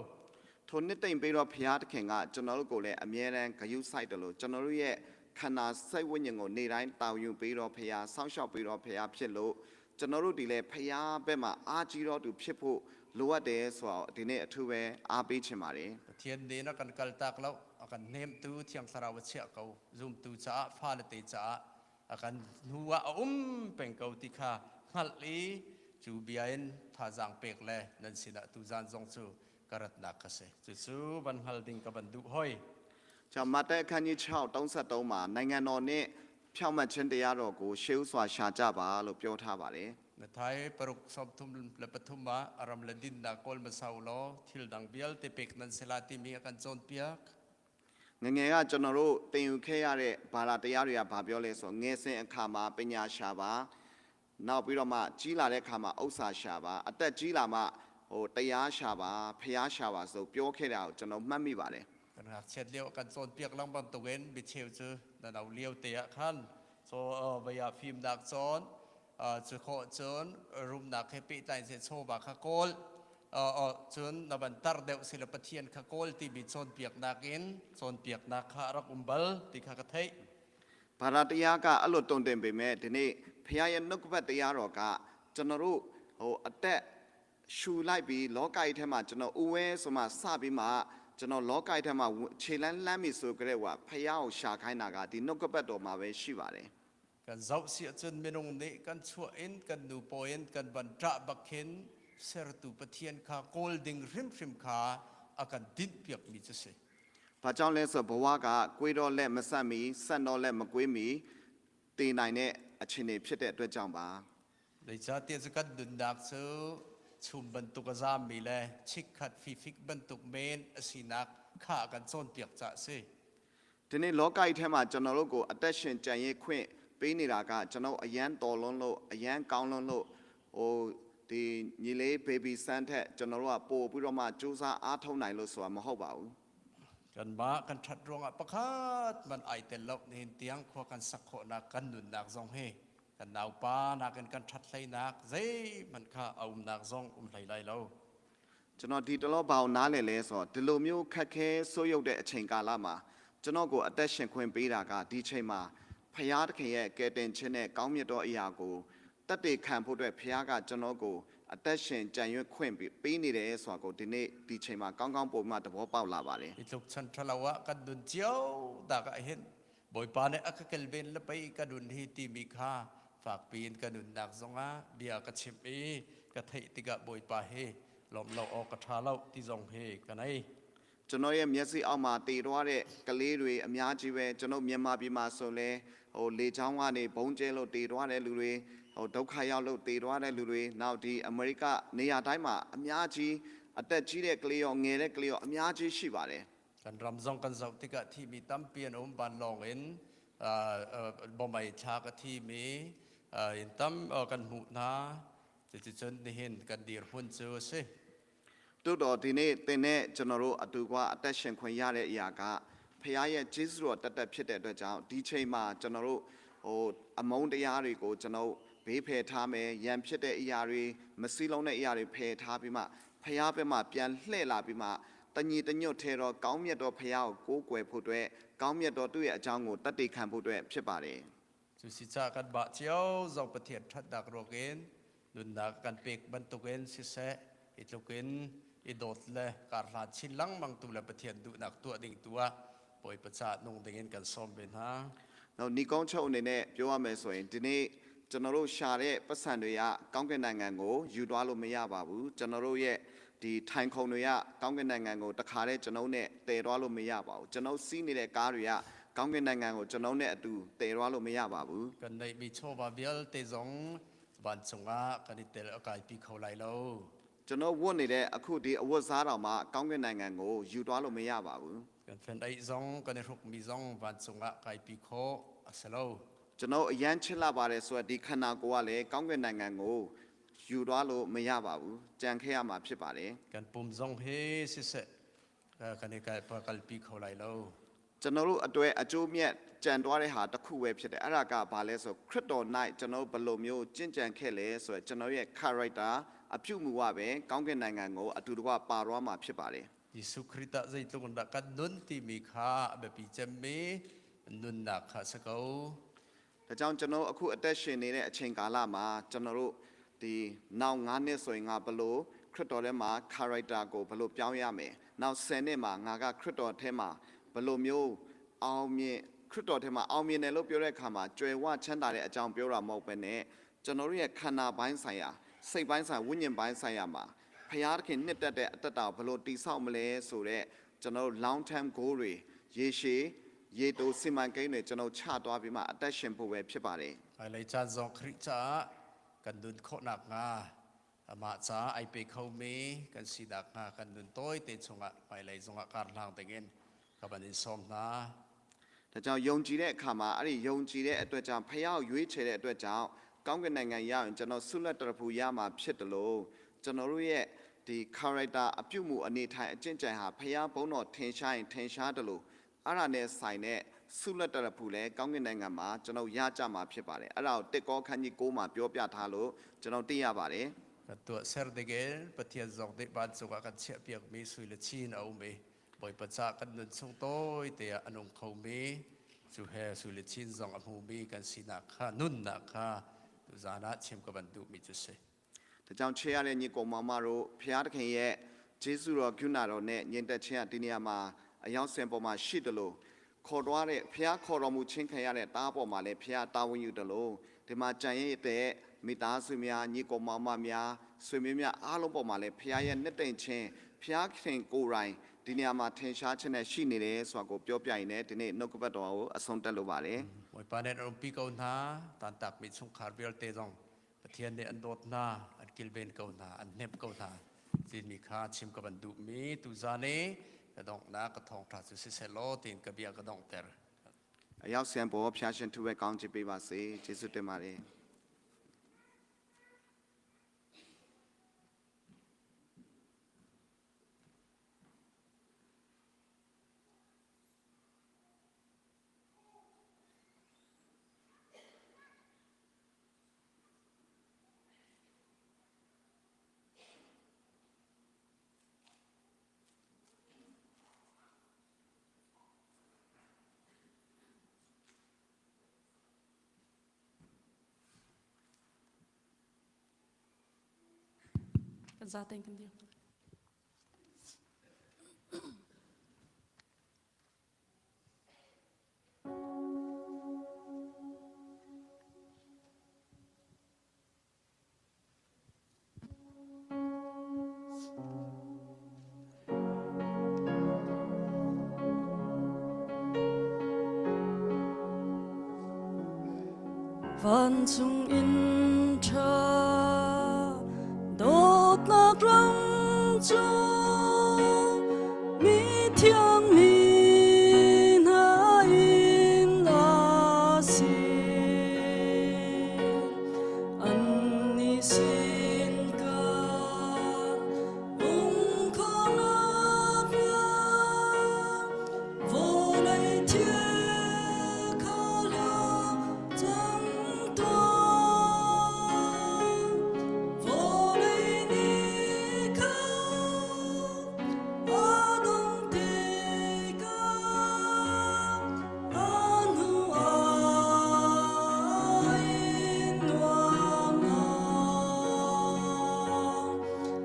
ထိုနှစ်သိမ့်ပေးတော့ဘုရားသခင်ကကျွန်တော်တို့ကိုလည်းအမြဲတမ်းဂရုစိုက်တယ်လို့ကျွန်တော်တို့ရဲ့ခန္ဓာစိတ်ဝိညာဉ်ကိုနေ့တိုင်းတာဝန်ယူပေးတော့ဘုရားစောင့်ရှောက်ပေးတော့ဘုရားဖြစ်လို့ကျွန်တော်တို့ဒီလေဘုရားဘက်မှာအားကြီးတော့သူဖြစ်ဖို့လိုအပ်တယ်ဆိုတော့ဒီနေ့အထူးပဲအားပေးချင်ပါတယ် Pathian nih na kan kaltak lo, a kan hnemtu Thiang Thlarau a chiah ko, zumtu caah, fale te caah a kan hnu ah a um peng ko ti kha hngalh i cu bia in thazaang pek le nan sinah tuzaan zong cu ka ratnak ka si. Cucu van hngal ding ka van duh hoi. ကျွန်တော်မဿဲအခန်းကြီး6 33မှာနိုင်ငံတော်နဲ့ဖြောင့်မတ်ခြင်းတရားတော်ကိုရှေးဥစွာရှာကြပါလို့ပြောထားပါတယ် Matthai paruk sawmthum le pathum ah a ram le dinnak kawl hmasa u law thil dang vialte pek nan si lai timi a kan cawnpiak. ငငယ်ကကျွန်တော်တို့သင်ယူခဲ့ရတဲ့ဘာသာတရားတွေကဘာပြောလဲဆိုတော့ငယ်စဉ်အခါမှာပညာရှာပါနောက်ပြီးတော့မှကြီးလာတဲ့အခါမှာဥစ္စာရှာပါအသက်ကြီးလာမှဟိုတရားရှာပါဖျားရှာပါဆိုပြောခဲ့တာကိုကျွန်တော်မှတ်မိပါတယ် Kan ngakchiat lio a kan cawnpiak lang bantukin micheu cu na no lio te ah khan so vaya fimnak cawn cu khawh cun rumnak he pehtlai in chawva kha kawl cun na van tar deuh si le Pathian kha kawl timi cawnpiaknak in cawnpiaknak kha a rak um bal ti kha ka theih. ဘာသာတရားကအဲ့လိုတုံတင်ပေမဲ့ဒီနေ့ဖခင်ရဲ့နှုတ်ကပတ်တရားတော်ကကျွန်တော်တို့ဟိုအသက်ရှူလိုက်ပြီးလောကကြီးထဲမှာကျွန်တော်ဥဝဲဆိုမှစပြီးမှကျွန်တော်လောကကြီးထဲမှာခြေလန်းလှမ်းပြီဆိုကြတဲ့ဟိုဖခင်ကိုရှာခိုင်းတာကဒီနှုတ်ကပတ်တော်မှာပဲရှိပါတယ် Kan zoh si ahcun minung nih kan chuah in kan nu paw in kan van ṭah bak khin sertu Pathian kha kawl ding hrimhrim kha a kan dinhpiakmi cu si. ။ဘာကြောင့်လဲဆိုတော့ဘဝကကွေးတော့လက်မဆက်မီဆက်တော့လက်မကွေးမီတည်နိုင်တဲ့အခြေအနေဖြစ်တဲ့အတွက်ကြောင့်ပါ Zeicahtiah cu kan nunnak cu chum bantuk a zammi le chikkhat fifik bantuk men a sinak kha a kan cawnpiak caah a si. ။ဒီနေ့လောကကြီးထဲမှာကျွန်တော်တို့ကိုအသက်ရှင်ကြံရည်ခွင့်ပေးနေတာကကျွန်တော်အရန်တော်လွန်းလို့အရန်ကောင်းလွန်းလို့ဟိုဒီညီလေး baby ဆန်းထက်ကျွန်တော်တို့ကပို့ပြီးတော့မှစူးစမ်းအားထုတ်နိုင်လို့ဆိုတာမဟုတ်ပါဘူး Kanmah kan ṭhat ruangah pakhat man ai tel lo nihin tiang khua kan sak khawhnak kan nunnak zong hi kan naupa nakin kan ṭhat hleinak zeihmanh kha a umnak zong um hlei lai lo. ။ကျွန်တော်ဒီတလောဘာကိုနားလည်လဲဆိုတော့ဒီလိုမျိုးခက်ခဲဆိုးရုပ်တဲ့အချိန်ကာလမှာကျွန်တော်ကိုအသက်ရှင်ခွင့်ပေးတာကဒီချိန်မှာဖရာသခင်ရဲ့ကယ်တင်ခြင်းနဲ့ကောင်းမြတ်သောအရာကိုတတ်တည်ခံဖို့အတွက်ဖရာကကျွန်တော်ကိုအသက်ရှင်ကြံရွက်ခွင့်ပေးနေတယ်ဆိုတာကိုဒီနေ့ဒီချိန်မှာကောင်းကောင်းပုံမှန်သဘောပေါက်လာပါတယ် Hi tluk chan ṭhalo ah kan nun cio tak ah hin Bawipa nih a ka kilven le pei ka nun hi timi kha fakpi in ka nunnak zongah bia ka chimh i Ka theih tikah Bawipa hi lawmh lo awk a ṭha lo ti zong hi ka nei. ကျွန်တော်ရဲ့မျက်စိအောက်မှာတည်သွားတဲ့ကလေးတွေအများကြီးပဲကျွန်တော်မြန်မာပြည်မှာဆိုလဲဟိုလေချောင်းကနေဘုံကျဲလို့တည်သွားတဲ့လူတွေဟိုဒုက္ခရောက်လို့တည်သွားတဲ့လူတွေနောက်ဒီအမေရိကနေရာတိုင်းမှာအများကြီးအသက်ကြီးတဲ့ကလေးရောငယ်တဲ့ကလေးရောအများကြီးရှိပါတယ် Kan ram zong kan zoh tikah thimi tampi an um vanlawng in bomai thlak a thimi in tam kan hmuh hna. Cuticun nihin kan dirhmun cu a si. တို့တော်ဒီနေ့သင်နဲ့ကျွန်တော်တို့အတူကအသက်ရှင်ခွင့်ရတဲ့အရာကဖခင်ရဲ့ကျေးဇူးတော်တတ်တတ်ဖြစ်တဲ့အတွက်ကြောင့်ဒီချိန်မှာကျွန်တော်တို့ဟိုအမုန်းတရားတွေကိုကျွန်တော်ဘေးဖယ်ထားမယ်ရန်ဖြစ်တဲ့အရာတွေမစည်းလုံးတဲ့အရာတွေဖယ်ထားပြီးမှဖခင်ဘက်မှပြန်လှည့်လာပြီးမှတညီတညွတ်ထဲတော့ကောင်းမြတ်တော်ဖခင်ကိုကိုးကွယ်ဖို့အတွက်ကောင်းမြတ်တော်သူ့ရဲ့အကြောင်းကိုတတ်သိခံဖို့အတွက်ဖြစ်ပါတယ် Cu si ca kan bah cio zong Pathian ṭhatnak ruangin nunnak kan pek bantukin siseh i tlukin i dawt le karhlan chin lengmang tu le Pathian duhnak tuah ding tu ah Bawipa caah nung dingin kan sawm ve hna. နောက်ညီကုန်းချုပ်အနေနဲ့ပြောရမယ်ဆိုရင်ဒီနေ့ကျွန်တော်တို့ရှာတဲ့ပတ်စံတွေကကောင်းကင်နိုင်ငံကိုယူသွားလို့မရပါဘူးကျွန်တော်တို့ရဲ့ဒီထိုင်ခုံတွေကကောင်းကင်နိုင်ငံကိုတခါတည်းကျွန်တော်နဲ့တည်သွားလို့မရပါဘူးကျွန်တော်စီးနေတဲ့ကားတွေကကောင်းကင်နိုင်ငံကိုကျွန်တော်နဲ့အတူတည်သွားလို့မရပါဘူး Kan neihmi chawva vialte zong vancung ah kan i tel a kaipi kho lai lo. ကျွန်တော်ဝတ်နေတဲ့အခုဒီအဝတ်စားတော်မှာကောင်းကင်နိုင်ငံကိုယူသွားလို့မရပါဘူး Kan fenh-aih zong kan i hrukmi zong vancung ah kaipi khawh a si lo. ကျွန်တော်အရန်ချစ်လာပါတယ်ဆိုတော့ဒီခန္ဓာကိုယ်ကလည်းကောင်းကင်နိုင်ငံကိုယူသွားလို့မရပါဘူးကြံခဲ့ရမှာဖြစ်ပါတယ် Kan pum zong hi siseh kan i kalpi kho lai lo. ကျွန်တော်တို့အတွက်အကျိုးမြတ်ကြံသွားတဲ့ဟာတစ်ခုပဲဖြစ်တယ်အဲ့ဒါကဘာလဲဆိုခရစ်တော်၌ကျွန်တော်တို့ဘယ်လိုမျိုးကျင့်ကြံခဲ့လဲဆိုတော့ကျွန်တော်ရဲ့ character အပြုအမူကပဲကောင်းကင်နိုင်ငံကိုအတူတကွပါသွားမှာဖြစ်ပါတယ် Jesuh Khrih tah zeitluk in dah kan nun timi kha a biapi cemmi nunnak kha a si ko. ဒါကြောင့်ကျွန်တော်အခုအသက်ရှင်နေတဲ့အချိန်ကာလမှာကျွန်တော်တို့ဒီနောက်9နှစ်ဆိုရင်ငါဘယ်လိုခရစ်တော်ထဲမှာ character ကိုဘယ်လိုပြောင်းရမယ်နောက်10နှစ်မှာငါကခရစ်တော်ထဲမှာဘယ်လိုမျိုးအောင်မြင်ခရစ်တော်ထဲမှာအောင်မြင်တယ်လို့ပြောတဲ့အခါမှာကြွယ်ဝချမ်းသာတဲ့အကြောင်းပြောတာမဟုတ်ဘဲနဲ့ကျွန်တော်တို့ရဲ့ခန္ဓာပိုင်းဆိုင်ရာစိတ်ပိုင်းဆိုင်ဝိညာဉ်ပိုင်းဆိုင်ရာမှာဖျားသခင်နှစ်သက်တဲ့အတ္တတာကိုဘယ်လိုတည်ဆောက်မလဲဆိုတော့ကျွန်တော်တို့ long term goal တွေရေရှည်ရေတိုစီမံကိန်းတွေကျွန်တော်ချသွားပြီးမှအသက်ရှင်ဖို့ပဲဖြစ်ပါတယ် Hmailei caan zong Khrih caah kan nun khawh nakhnga amah caah ai pe khomi kan si nakhnga kan nun tawite chungah hmailei zongah kar hlang dingin ka van in sawm hna. ဒါကြောင့်ယုံကြည်တဲ့အခါမှာအဲ့ဒီယုံကြည်တဲ့အတွက်ကြောင့်ဖျားကိုရွေးချယ်တဲ့အတွက်ကြောင့်ကောင်းကင်နိုင်ငံရအောင်ကျွန်တော်ဆုလက်တရဖူရမှာဖြစ်တယ်လို့ကျွန်တော်တို့ရဲ့ဒီ character အပြုတ်မှုအနေထိုင်အကျင့်ကြံဟာဖျားဘုန်းတော်ထင်ရှားရင်ထင်ရှားတယ်လို့အဲ့ဒါနဲ့ဆိုင်တဲ့ဆုလက်တရဖူလည်းကောင်းကင်နိုင်ငံမှာကျွန်တော်ရကြမှာဖြစ်ပါတယ်အဲ့ဒါကိုတစ်ကောခန်းကြီး6မှာပြောပြထားလို့ကျွန်တော်သိရပါတယ် Kan tuahser dingin Pathian zong nih vancung ah kan chiahpiakmi sui le chin a um i Bawipa caah kan nun chung tawite ah a nung khomi cu he sui le chin zong a hmumi kan sinak kha nunnak kha tuzaan ah chim ka van duhmi cu si. ဒါကြောင့်ချေရတဲ့ညီကောင်မောင်မတို့ဖျားသခင်ရဲ့ဂျေဇုတော်ဂုဏတော်နဲ့ညင်သက်ခြင်းကဒီနေရာမှာအရောက်စင်ပေါ်မှာရှိတယ်လို့ခေါ်တော်တဲ့ဖျားခေါ်တော်မူခြင်းခံရတဲ့တားပေါ်မှာလည်းဖျားတာဝန်ယူတယ်လို့ဒီမှာကြံရည်တဲ့မိသားစုများညီကောင်မောင်မများဆွေမျိုးများအားလုံးပေါ်မှာလည်းဖျားရဲ့နှစ်သိမ့်ခြင်းဖျားခင်ကိုယ်တိုင်ဒီနေရာမှာထင်ရှားခြင်းနဲ့ရှိနေတယ်ဆိုတာကိုပြောပြရင်လည်းဒီနေ့နှုတ်ကပတ်တော်ကိုအဆုံးတက်လို့ပါတယ် Bawipa nih an umpi ko hna, tantakmi chungkhar vialte zong Pathian nih an dawt hna, an kilven ko hna, an hnemh ko hna. Timi kha chim ka van duhmi tuzaan i ka donghnak ka thawngṭha cu siseh law tiin ka bia ka donghter. အရောက်ဆံပေါ်ဖျားရှင်ထူပဲကောင်းချီးပေးပါစေကျေးဇူးတင်ပါတယ် Kan zaten kan dir. Vancung inn ṭha dawtnak ram cu mithiang mi hna inn a si. Annih sin kan um khawhnak hnga vawlei thil kha hlah cang tuah. Vawlei nih khan a dong tikah a hnu ah in nuam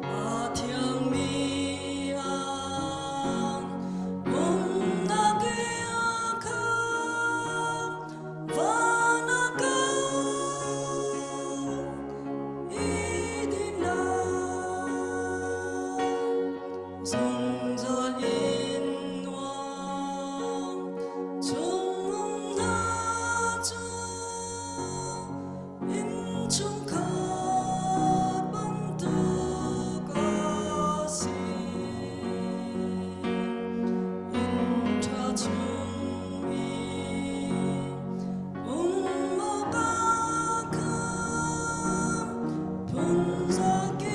A thiangmi an umnak i a khan van a kau i din lai. Zungzal in nuam chung um hna cu innchungkhar bantuk a si. Inn ṭha chung i um awkah khan phunzakip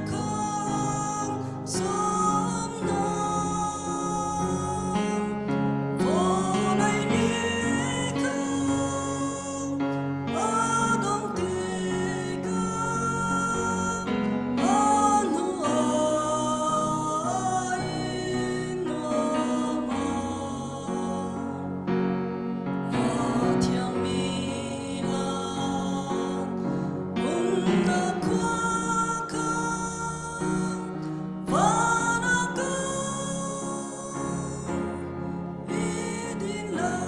khan sawm hna. Vawlei nih khan a dong tikah a hnu ah in nuam A thiangmi an umnak khua khan van a kau i din lai.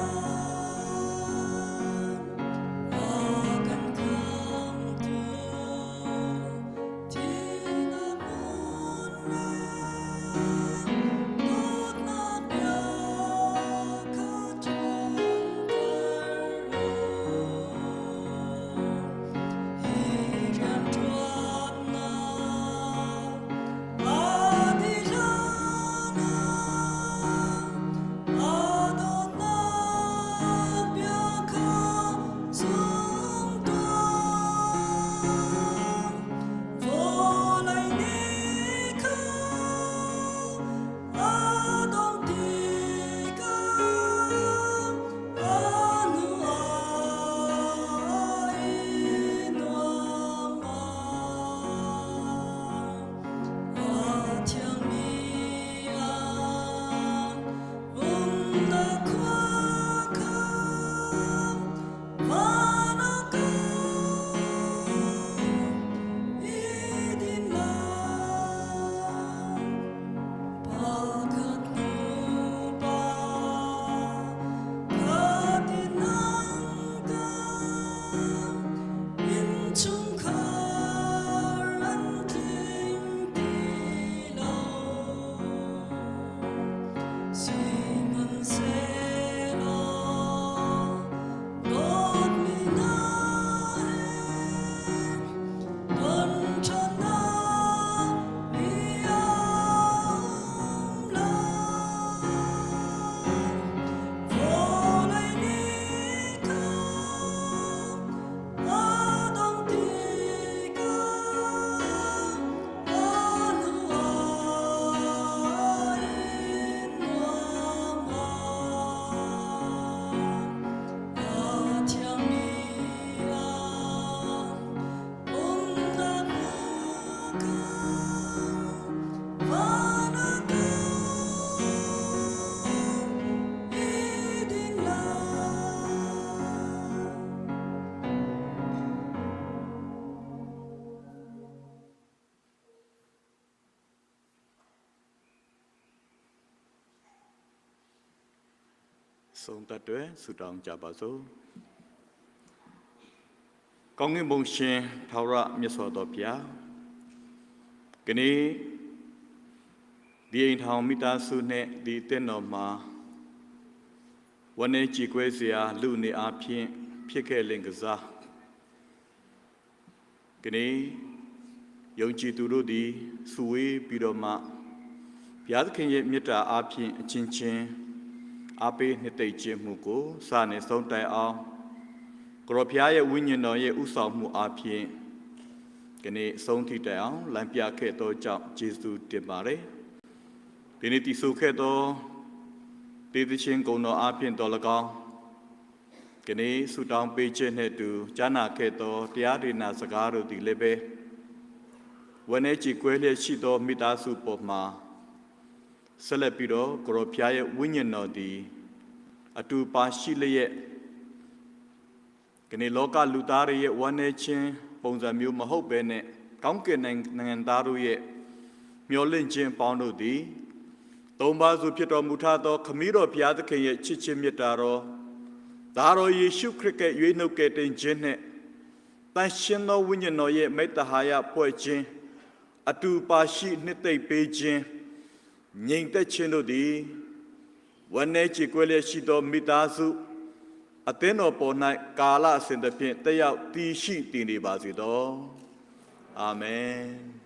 A kan khamtu thihnak hmun le dawtnak bia kha ṭhawnter u. Hi rianṭuannak a dih hlanah a dawtnak bia kha zum tuah. Vawlei nih khan a dong tikah a hnu ah i nuam A thiangmi an umnak khua kha van a kau i din lai. Pakhat hnu pa khat in an kal, innchungkhar an tling ti lo. Sihmanhsehlaw dawtmi hna he ton ṭhannak ni a um lai. Vawlei nih khan a dong tikah a hnu ah in nuam A thiangmi an umnak hmu kha van a kau i din lai. ဆုံးတတ်တွဲဆုတောင်းကြပါစို့ကောင်းကင်ဘုံရှင်ထာဝရမြတ်စွာသောဘုရားကနေ့ဒီအိမ်ထောင်မိသားစုနှင့်ဒီအသင်းတော်မှာဝန်းနေကြည်ကွဲစရာလူနေအားဖြင့် ဖြစ်ခဲ့လင်ကစားကနေ့ယုံကြည်သူတို့သည်စုဝေးပြီးတော့မှဘုရားသခင်ရဲ့မေတ္တာအားဖြင့်အချင်းချင်းအားပေးနှစ်သိမ့်ခြင်းမှုကိုစနေဆုံးတိုင်အောင်ကိုရောဘုရားရဲ့ဝိညာဉ်တော်ရဲ့ဥဆောင်မှုအားဖြင့်ကနေ့အဆုံးထိတိုင်အောင်လမ်းပြခဲ့သောကြောင့်ယေရှုတင်ပါတယ်ဒီနေ့တည်ဆိုခဲ့သောတေသချင်းဂုဏ်တော်အားဖြင့်တော်၎င်းကနေ့ဆုတောင်းပေးခြင်းနှင့်အတူကြားနာခဲ့သောတရားဒေနာစကားတို့သည်လည်းပဲဝမ်းနည်းကြေကွဲလျက်ရှိသောမိသားစုပေါ်မှာဆက်လက်ပြီးတော့ကိုရောဖျားရဲ့ဝိညာဉ်တော်သည်အတူပါရှိလျက်ကနေ့လောကလူသားတွေရဲ့ဝမ်းနည်းခြင်းပုံစံမျိုးမဟုတ်ဘဲနဲ့ကောင်းကင်နိုင်ငံသားတို့ရဲ့မျှော်လင့်ခြင်းအပေါင်းတို့သည်သုံးပါးစုဖြစ်တော်မူထသောခမည်းတော်ဘုရားသခင်ရဲ့ချစ်ခြင်းမေတ္တာတော်သားတော်ယေရှုခရစ်ရဲ့ရွေးနှုတ်ကယ်တင်ခြင်းနှင့်တန်ရှင်သောဝိညာဉ်တော်ရဲ့မေတ္တာဟာယဖွဲ့ခြင်းအတူပါရှိနှစ်သိမ့်ပေးခြင်းငြိမ်သက်ခြင်းတို့သည်ဝမ်းနည်းကြေကွဲလျက်ရှိသောမိသားစုအသင်းတော်ပေါ်၌ကာလအစဉ်သဖြင့်တက်ရောက်တည်ရှိတည်နေပါစေသောအာမင်။